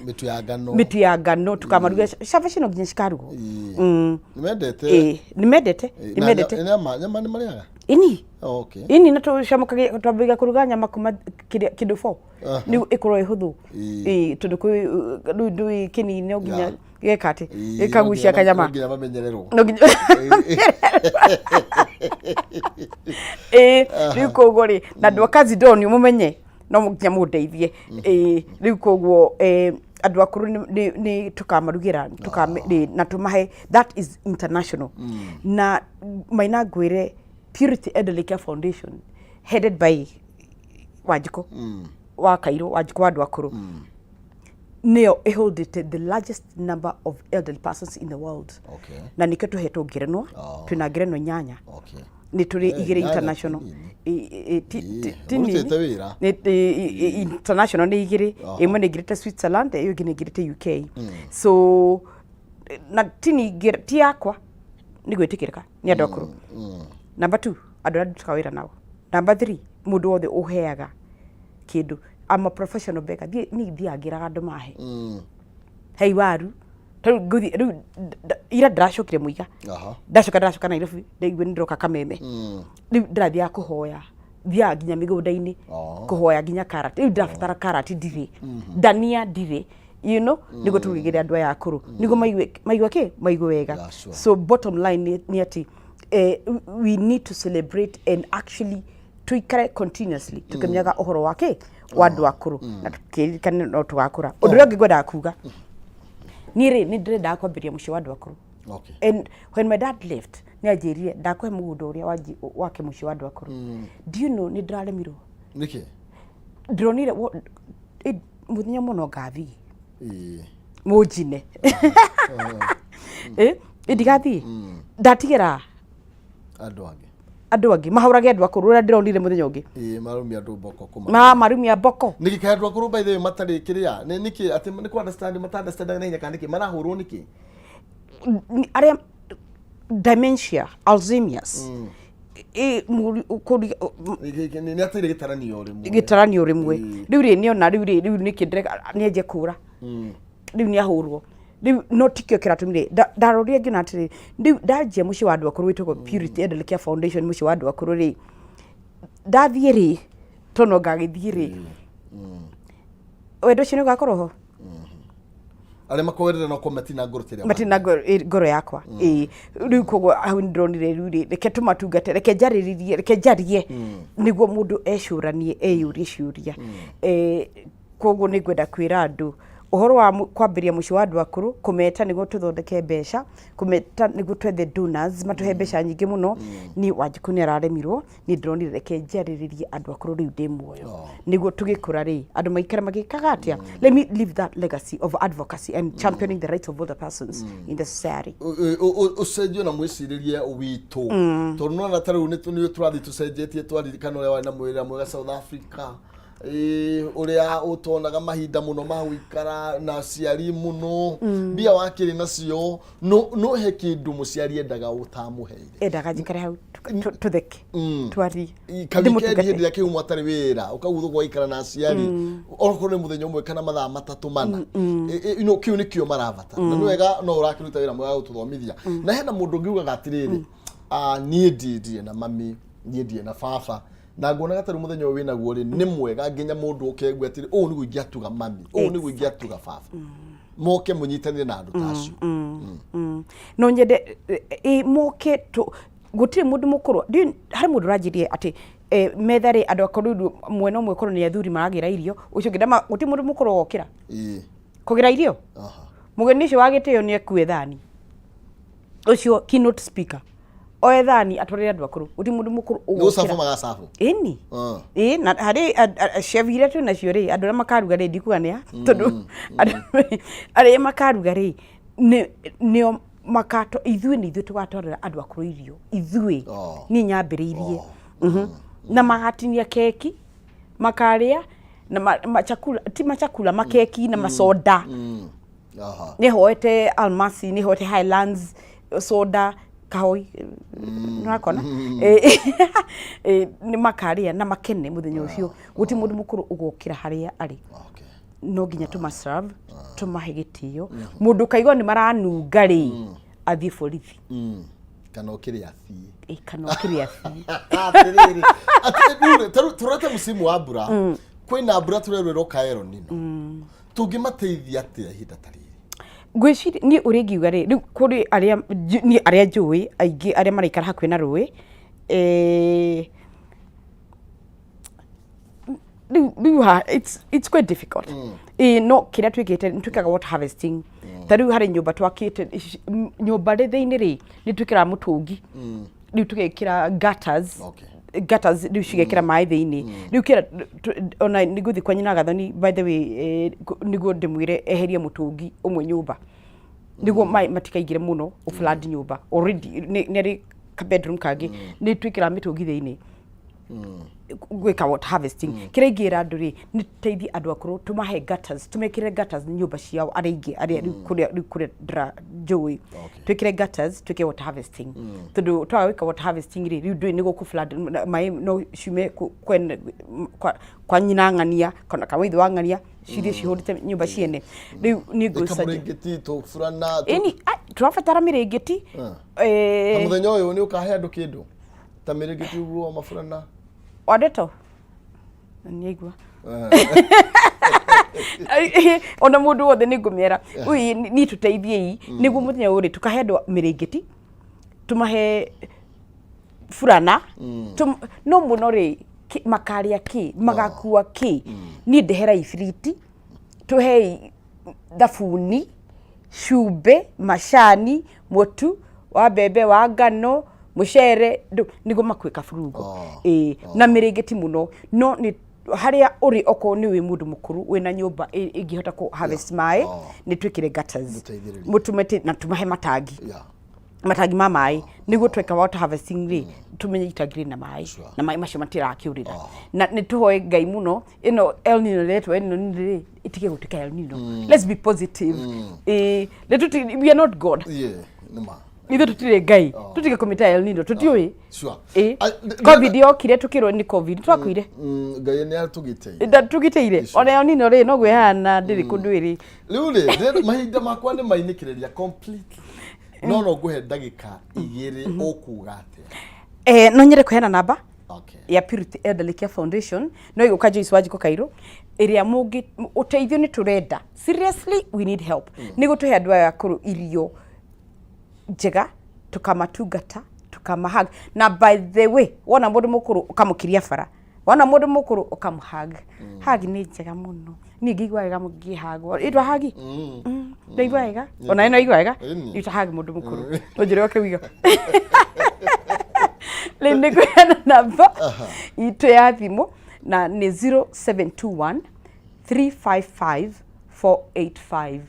Mĩtu ya ngano. Mĩtu ya ngano, tukamaruga cabaci, no nginya cikarugwo. Nĩ mendete. Nĩ mendete, nĩ Na mendete. Nyama nĩ marĩaga? Ini. Ini na tũcamũkagia, twambagia kũruga nyama kuma kĩndũ 4 nĩguo ĩkorwo ĩ hũthũ. Tondũ kwĩ rĩu ndũĩ kĩnini no nginya gĩgeka atĩ gĩkagucia kanyama. No nginya mamenyererwo. No nginya. Rĩu koguo rĩ, na andũ a kazi ndoni mũmenye no nginya mũndeithie. Rĩu koguo andũ akũrũ nĩ tũkamarugĩra na tũmahe. That is international. Na maina ngwĩre, Purity Elderly Care Foundation headed by Wanjikũ wa Kairũ, Wanjikũ wa andũ akũrũ, nĩyo ĩholdete the largest number of elderly persons in the world. Na nĩkĩo tũhetwo ngerenwa. Twĩna ngerenwa inyanya. Nĩ tũrĩ igĩrĩ Inyanya ti international. nini. Ti nini. Mũrutĩte wĩra. International nĩ igĩrĩ. Ĩmwe nĩ ingĩrĩte Switzerland, ĩyo ĩngĩ nĩ ingĩrĩte UK. So na ti ningĩ ti yakwa, nĩ gwĩtĩkĩrĩka nĩ andũ akũrũ. Number two, andũ arĩa ndutaga wĩra nao. Number three, mũndũ wothe ũheaga kĩndũ. I'm a professional beggar. Niĩ thiaga ngĩraga andũ mahe hei waru. Tarĩu ngũthiĩ rĩu, ira ndĩracokire mũiga. Ndacoka, ndĩracoka Nairobi, ndaigua nĩ ndĩroka Kameme. Rĩu ndĩrathiaga kũhoya, thiaga nginya mĩgũnda-inĩ kũhoya nginya karati. Rĩu ndĩrabatara karati ndirĩ, ndania ndirĩ, nĩguo tũrugĩre andũ aya akũrũ, nĩguo maigue kĩ maigue wega. So bottom line nĩ atĩ we need to celebrate and actually tuikare continuously tukĩmenyaga ũhoro wa kĩ wa andũ akũrũ, na tũkĩririkane no tũgakũra. Ũndũ ũrĩa ũngĩ ngwendaga kuga, niĩ rĩ, nĩ ndĩrendaga kwambĩrĩria mũciĩ wa andũ akũrũ. And when my dad left, nĩ anjĩrire ndakũhe mũgũnda ũrĩa wake mũciĩ wa andũ akũrũ. Do you know nĩ ndĩraremirwo? Nĩkĩ? Ndĩronire mũthenya mũno ngathiĩ. Mũnjine. Eh, ndigathiĩ. Ndatigĩra Andũ angĩ. Andũ angĩ mahũrage andũ akũrũ ũrĩa ndĩronire mũthenya ũngĩ. Ĩĩ, marumia andũ mboko kũma. Ma marumia mboko. Nĩkĩ kaĩ andũ akũrũ by the way matarĩ kĩrĩa? Nĩ nĩkĩ atĩ nĩ kũ understand mata understand na hinya kana nĩkĩ marahũrwo nĩkĩ? Arĩa dementia, Alzheimer's. Nĩ ateire gĩtaranio rĩmwe. Gĩtaranio rĩmwe. Rĩu rĩ nĩona rĩu rĩ rĩu nĩkĩ ndĩreka nĩanjie kũra. Rĩu nĩ ahũrwo rĩu no tikĩo kĩratũmire ndarorire ngĩona atĩrĩ rĩu ndanjia mũciĩ wa andũ akũrũ wĩtagwo Purity Elderly Care Foundation, mũciĩ wa andũ akũrũ rĩ, ndathiĩ rĩ tono ngagĩthiĩ rĩ, wendo ũcio nĩ ũgakorwo ho. Arĩa makwendete no ko matina ngoro tĩrĩa. Matina ngoro, ngoro yakwa ĩĩ. Rĩu koguo hau nĩ ndĩronire rĩu rĩ reke tũmatungate, reke njarĩrĩrie, reke njarie nĩguo mũndũ ecũranie, eyũrie ciũria. Koguo nĩ ngwenda kwĩra andũ ũhoro wa kwambĩrĩria mũciĩ wa andũ akũrũ, kũmeta nĩguo tũthondeke mbeca, kũmeta nĩguo twethe donors matũhe mbeca nyingĩ mũno. Niĩ Wanjikũ nĩ araremirwo, niĩ ndĩronire reke njarĩrĩrie andũ akũrũ rĩu ndĩ muoyo, nĩguo tũgĩkũra rĩ andũ maikare magĩkaga atĩa. Let me leave that legacy of advocacy and championing the rights of older persons in the society. Ũcenjio na mwĩcirĩrie witũ, tondũ nona ta rĩu nĩ tũrathiĩ tũcenjetie. Twaririkana ũrĩa warĩ na mwĩra mwega South Africa, ũrĩa ũtonaga mahinda mũno ma gũikara na aciari mũno, mbia wakĩrĩ nacio, no he kĩndũ mũciari endaga ũtamũheire. Endaga njikare hau tũtheke, twarie. Kawikendi. Ndĩmũtungate. Hĩndĩ ĩrĩa kĩhumo atarĩ wĩra ũkaguthũka ũgaikara na aciari, okorwo nĩ mũthenya ũmwe kana mathaa 3 mana. Kĩu nĩkĩo marabatara, na nĩ wega no ũrakĩruta wĩra mwega wa gũtũthomithia. Na hena mũndũ ũngĩ ugaga atĩrĩrĩ, "Ah, niĩ ndirĩ na mami, niĩ ndirĩ na baba, na nguonaga ta rĩu mũthenya ũyũ wĩnaguo rĩ nĩ mwega nginya mũndũ ũkeigua atĩrĩ, ũũ nĩguo ingĩatuga mami, ũũ nĩguo ingĩatuga baba." Moke mũnyitanĩre na andũ ta acio. No nyende moke gũtirĩ mũndũ mũkũrũ. Harĩ mũndũ ũranjĩrire atĩ metha rĩ, andũ akũrũ rĩu mwena ũmwe korwo nĩ athuri maragĩra irio, ũcio ũngĩ gũtirĩ mũndũ mũkũrũ ũgokĩra kũgĩra irio. Mũgeni ũcio wa gĩtĩo nĩ akue thani, ũcio keynote speaker oe thani atwarĩre andũ akũrũ. Gũtirĩ mũndũ mũkũrũ Nĩ gũcabu ũgokĩra. Magacabu. Ĩni. Ĩ na harĩ chef iria twĩ nacio rĩ, andũ arĩa makaruga rĩ, ndikuga nĩa, tondũ arĩa makaruga rĩ nĩo makato ithuĩ nĩ ithuĩ tũgatwarĩra andũ akũrũ irio ithuĩ. Niĩ nyambĩrĩirie. Na magatinia keki makarĩa na machakula, ti machakula, makeki na masoda. Nĩ hoete Almasi, nĩ hoete Highlands soda kahoi nĩwakona. Nĩ makarĩa na makene mũthenya ũcio. Gũtirĩ mũndũ mũkũrũ ũgokĩra harĩa arĩ. No nginya tũmaserve, tũmahe gĩtĩo. Mũndũ ũkaigua nĩ maranunga rĩ, athiĩ borithi. Kana ũkĩrĩ athiĩ. Kana ũkĩrĩ athiĩ. Atĩrĩrĩ, atĩ rĩu rĩ, ta rĩu tũrorete msimu wa mbura, kwĩna mbura tũrerwo ĩroka El Nino, tũngĩmateithia atĩa ihinda ta rĩrĩ? Ngwĩciria niĩ ũrĩa ingiuga rĩ, rĩu kũrĩ arĩa niĩ arĩa njũĩ aingĩ arĩa maraikara hakuhĩ na rũĩ, rĩu ha it's quite difficult. Ĩĩ, no kĩrĩa twĩkĩte nĩ twĩkaga water harvesting. Ta rĩu harĩ nyũmba twakĩte, nyũmba rĩ thĩinĩ rĩ nĩ twĩkĩraga mũtũngi, rĩu tũgekĩra gutters. Gutters rĩu cigekĩra maĩ thĩinĩ. Rĩu kĩra ona nĩ ngũthiĩ kwa nyina Gathoni, by the way, nĩguo ndĩmwĩre eherie mũtũngi ũmwe nyũmba nĩguo maĩ matikaingĩre mũno ũflood nyũmba. Already nĩ arĩ ka bedroom kangĩ nĩ twĩkĩraga mĩtũngi thĩinĩ gwĩka water harvesting. Kĩrĩa ingĩra andũ rĩ, nĩ tũteithie andũ akũrũ, tũmahe gutters, tũmekĩre gutters nyũmba ciao arĩa aingĩ arĩa rĩu kũrĩa ndĩra njũĩ, twĩkĩre gutters, twĩke water harvesting, tondũ twaga gwĩka water harvesting rĩ, rĩu ndũĩ nĩ gũkũ flood maĩ no ciume kwa nyina ng'ania kana kwa ithe wa ng'ania cithiĩ cihũrĩte nyũmba ciene. Rĩu niĩ Ĩka ngũcaria mũrĩngĩti tũburana. Ĩni, tũrabatara mĩrĩngĩti. Na mũthenya ũyũ nĩ ũkahe andũ kĩndũ ta mĩrĩngĩti ũguo, maburana? Wandeto nĩaigua ona mũndũ wothe nĩ ngũmera ui niĩ tũteithiei nĩguo mũthenya ũyũ rĩ tũkahe andũ mĩrĩngĩti, tũmahe burana. No mũno rĩ makarĩa kĩ, magakua kĩ? Niĩ ndehera ibiriti, tũhei thabuni, cumbĩ, macani, mũtu wa mbembe, wa ngano, mũcere, nĩguo makue kaburungo. Ĩĩ, na mĩrĩngĩti mũno. No nĩ Harĩa ũrĩ, okorwo nĩ wĩ mũndũ mũkũrũ wĩna nyũmba ĩngĩhota kũ harvest maĩ, nĩ twĩkĩre gutters. Mũteithĩrĩrie. Mũtume na tũmahe matangi, matangi ma maĩ, nĩguo tweka water harvesting rĩ, tũmenye itangi rĩna maĩ na maĩ macio matirakĩũrĩra. Na nĩ tũhoe Ngai mũno ĩno El Nino ĩretwo El Nino rĩ, ĩtige gũtuĩka El Nino. Let's be positive. Ĩĩ, nĩ we are not God. Yeah, nĩ ma. Ithuĩ tũtirĩ Ngai, tũtige kũmĩta El Nino, tũtiũĩ. Ĩ Ai, COVID yokire, tũkĩrwo nĩ COVID, twakuire. Ngai nĩ atũgitĩire. Ndatũgitĩire. Ona El Nino rĩ, noguo ĩhana, ndĩrĩ kũndũ ĩrĩ. Rĩu rĩ, mahinda makwa nĩ mainĩkĩrĩria completely, no ngũhe ndagĩka 2, ũkuga atĩa? No nyende kũheana namba ya Purity Elderly Care Foundation, no ĩgũka Joyce Wanjikũ Kairũ, ĩrĩa mũngĩ ũteithio nĩ tũrenda. Seriously, we need help nĩ gũtũhe andũ aya akũrũ irio njega, tukamatungata, tukamahug. Na by the way, wona mũndũ mũkũrũ ũkamũkiria bara, wona mũndũ mũkũrũ ũkamũhug, hug nĩ njega mũno. Niĩ ngĩigua wega ngĩhagwo ĩtwa hug, ndaigua wega. Ona ĩno igua wega. Ita hug mũndũ mũkũrũ, ũnjĩre ũkĩwiga. Rĩu nĩ ngũheana namba itũ ya thimũ, na nĩ 0721 355 485,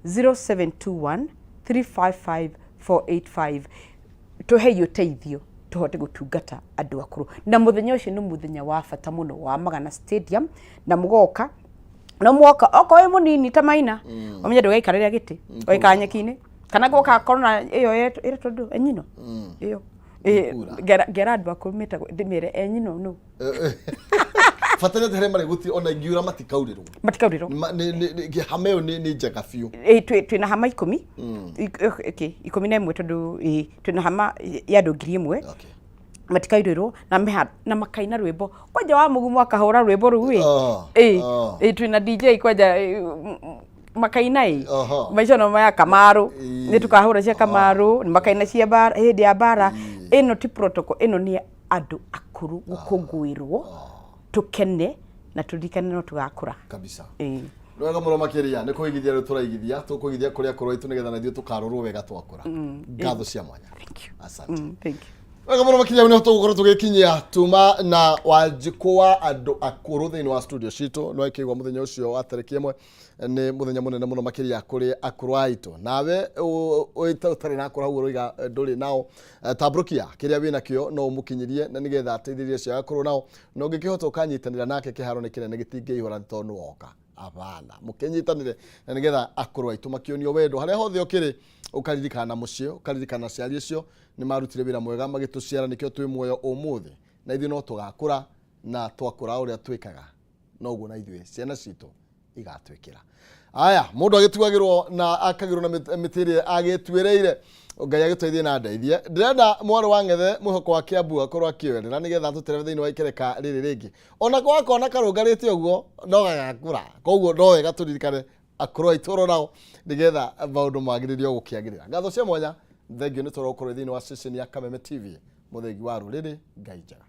0721 355 485. Tũhei ũteithio tũhote gũtungata andũ akũrũ. Na mũthenya ũcio nĩ mũthenya wa bata mũno wa Magana Stadium, na mũgoka no mwoka, okorwo wĩ mũnini ta Maina, ũmenye ndũgaikarĩra gĩtĩ, ũgaikara nyeki-inĩ, kana gwoka korona ĩyo ĩretwo ndũ enyino ĩyo. Ngera andũ akũrũ metagwo, ndĩmere enyino no. Bata nĩ atĩ harĩa marĩ gũtirĩ ona ingiura matikaurĩrwo. Matikaurĩrwo. Hama ĩyo nĩ njega biũ. Twĩna hama 10. Okay, 11, tondũ twĩna hama ya andũ 1000. Matikaurĩrwo na meha na makaina rwĩmbo kwanja wa mũgumo, akahũra rwĩmbo rũu ĩ. Twĩna DJ kwanja, makaina ĩ. Maica no maya Kamaru, nĩ tukahũra cia Kamaru, nĩ makaina cia mbara, hĩndĩ ya mbara. Ĩno ti protocol, ĩno nĩ andũ akũrũ gũkũngũĩrwo, tũkene na tũririkane no tũgakũra. Kabisa. Nĩ wega mũno makĩria nĩ kũigithia rĩu tũraigithia, tũkũigithia kũrĩa akũrũ aitũ nĩgetha na ithuĩ tũkarorwo wega twakũra. Ngatho cia mwanya. Thank you. Asante. Thank you. Wega mũno makĩria, nĩ tũgũkorwo tũgĩkinyia tuma na Wanjikũ wa andũ akũrũ thĩinĩ wa studio citũ. Nĩ wakĩigua mũthenya ũcio wa tarĩki 1 nĩ mũthenya mũnene mũno makĩria kũrĩ akũrũ aitũ. Nawe ũtarĩ na akũrũ hau ũroiga ndũrĩ nao, tambũrũkia kĩrĩa wĩ nakĩo no ũmũkinyĩrie, na nĩgetha ateithĩrĩrie acio akũrũ nao, na ũngĩkĩhota ũkanyitanĩra nake, kĩharo nĩ kĩnene, gĩtingĩihũra nĩ tondũ nĩ woka abana. Mũkĩnyitanĩre na nĩgetha akũrũ aitũ makĩonio wendo harĩa hothe ũkĩrĩ, ũkaririkana mũciĩ, ũkaririkana aciari acio nĩ marutire wĩra mwega magĩtũciara, nĩkĩo twĩ muoyo ũmũthĩ. Na ithuĩ no tũgakũra, na twakũra ũrĩa twĩkaga noguo na ithuĩ ciana citũ igatwĩkĩra. Aya, mũndũ agĩtuagĩrwo na akagĩrwo na mĩtĩ ĩrĩa agĩtuĩrĩire. Ngai agĩtũteithie na ndeithie. Ndĩrenda mwarĩ wa ng'ethe mwĩhoko wa Kiambu akorwo akĩoerera nĩgetha atũterere thĩinĩ wa ikereka rĩrĩ rĩngĩ. Ona ko akona karũngarĩte ũguo no gagakũra, koguo no wega tũririkane akũrũ aitũ oro nao nĩgetha maũndũ magĩrĩrio gũkĩagĩrĩra. Ngatho cia mwanya, thengio nĩ tondũ wa gũkorwo thĩinĩ wa ceceni ya Kameme TV, mũthegi wa rũrĩrĩ. Ngai njega.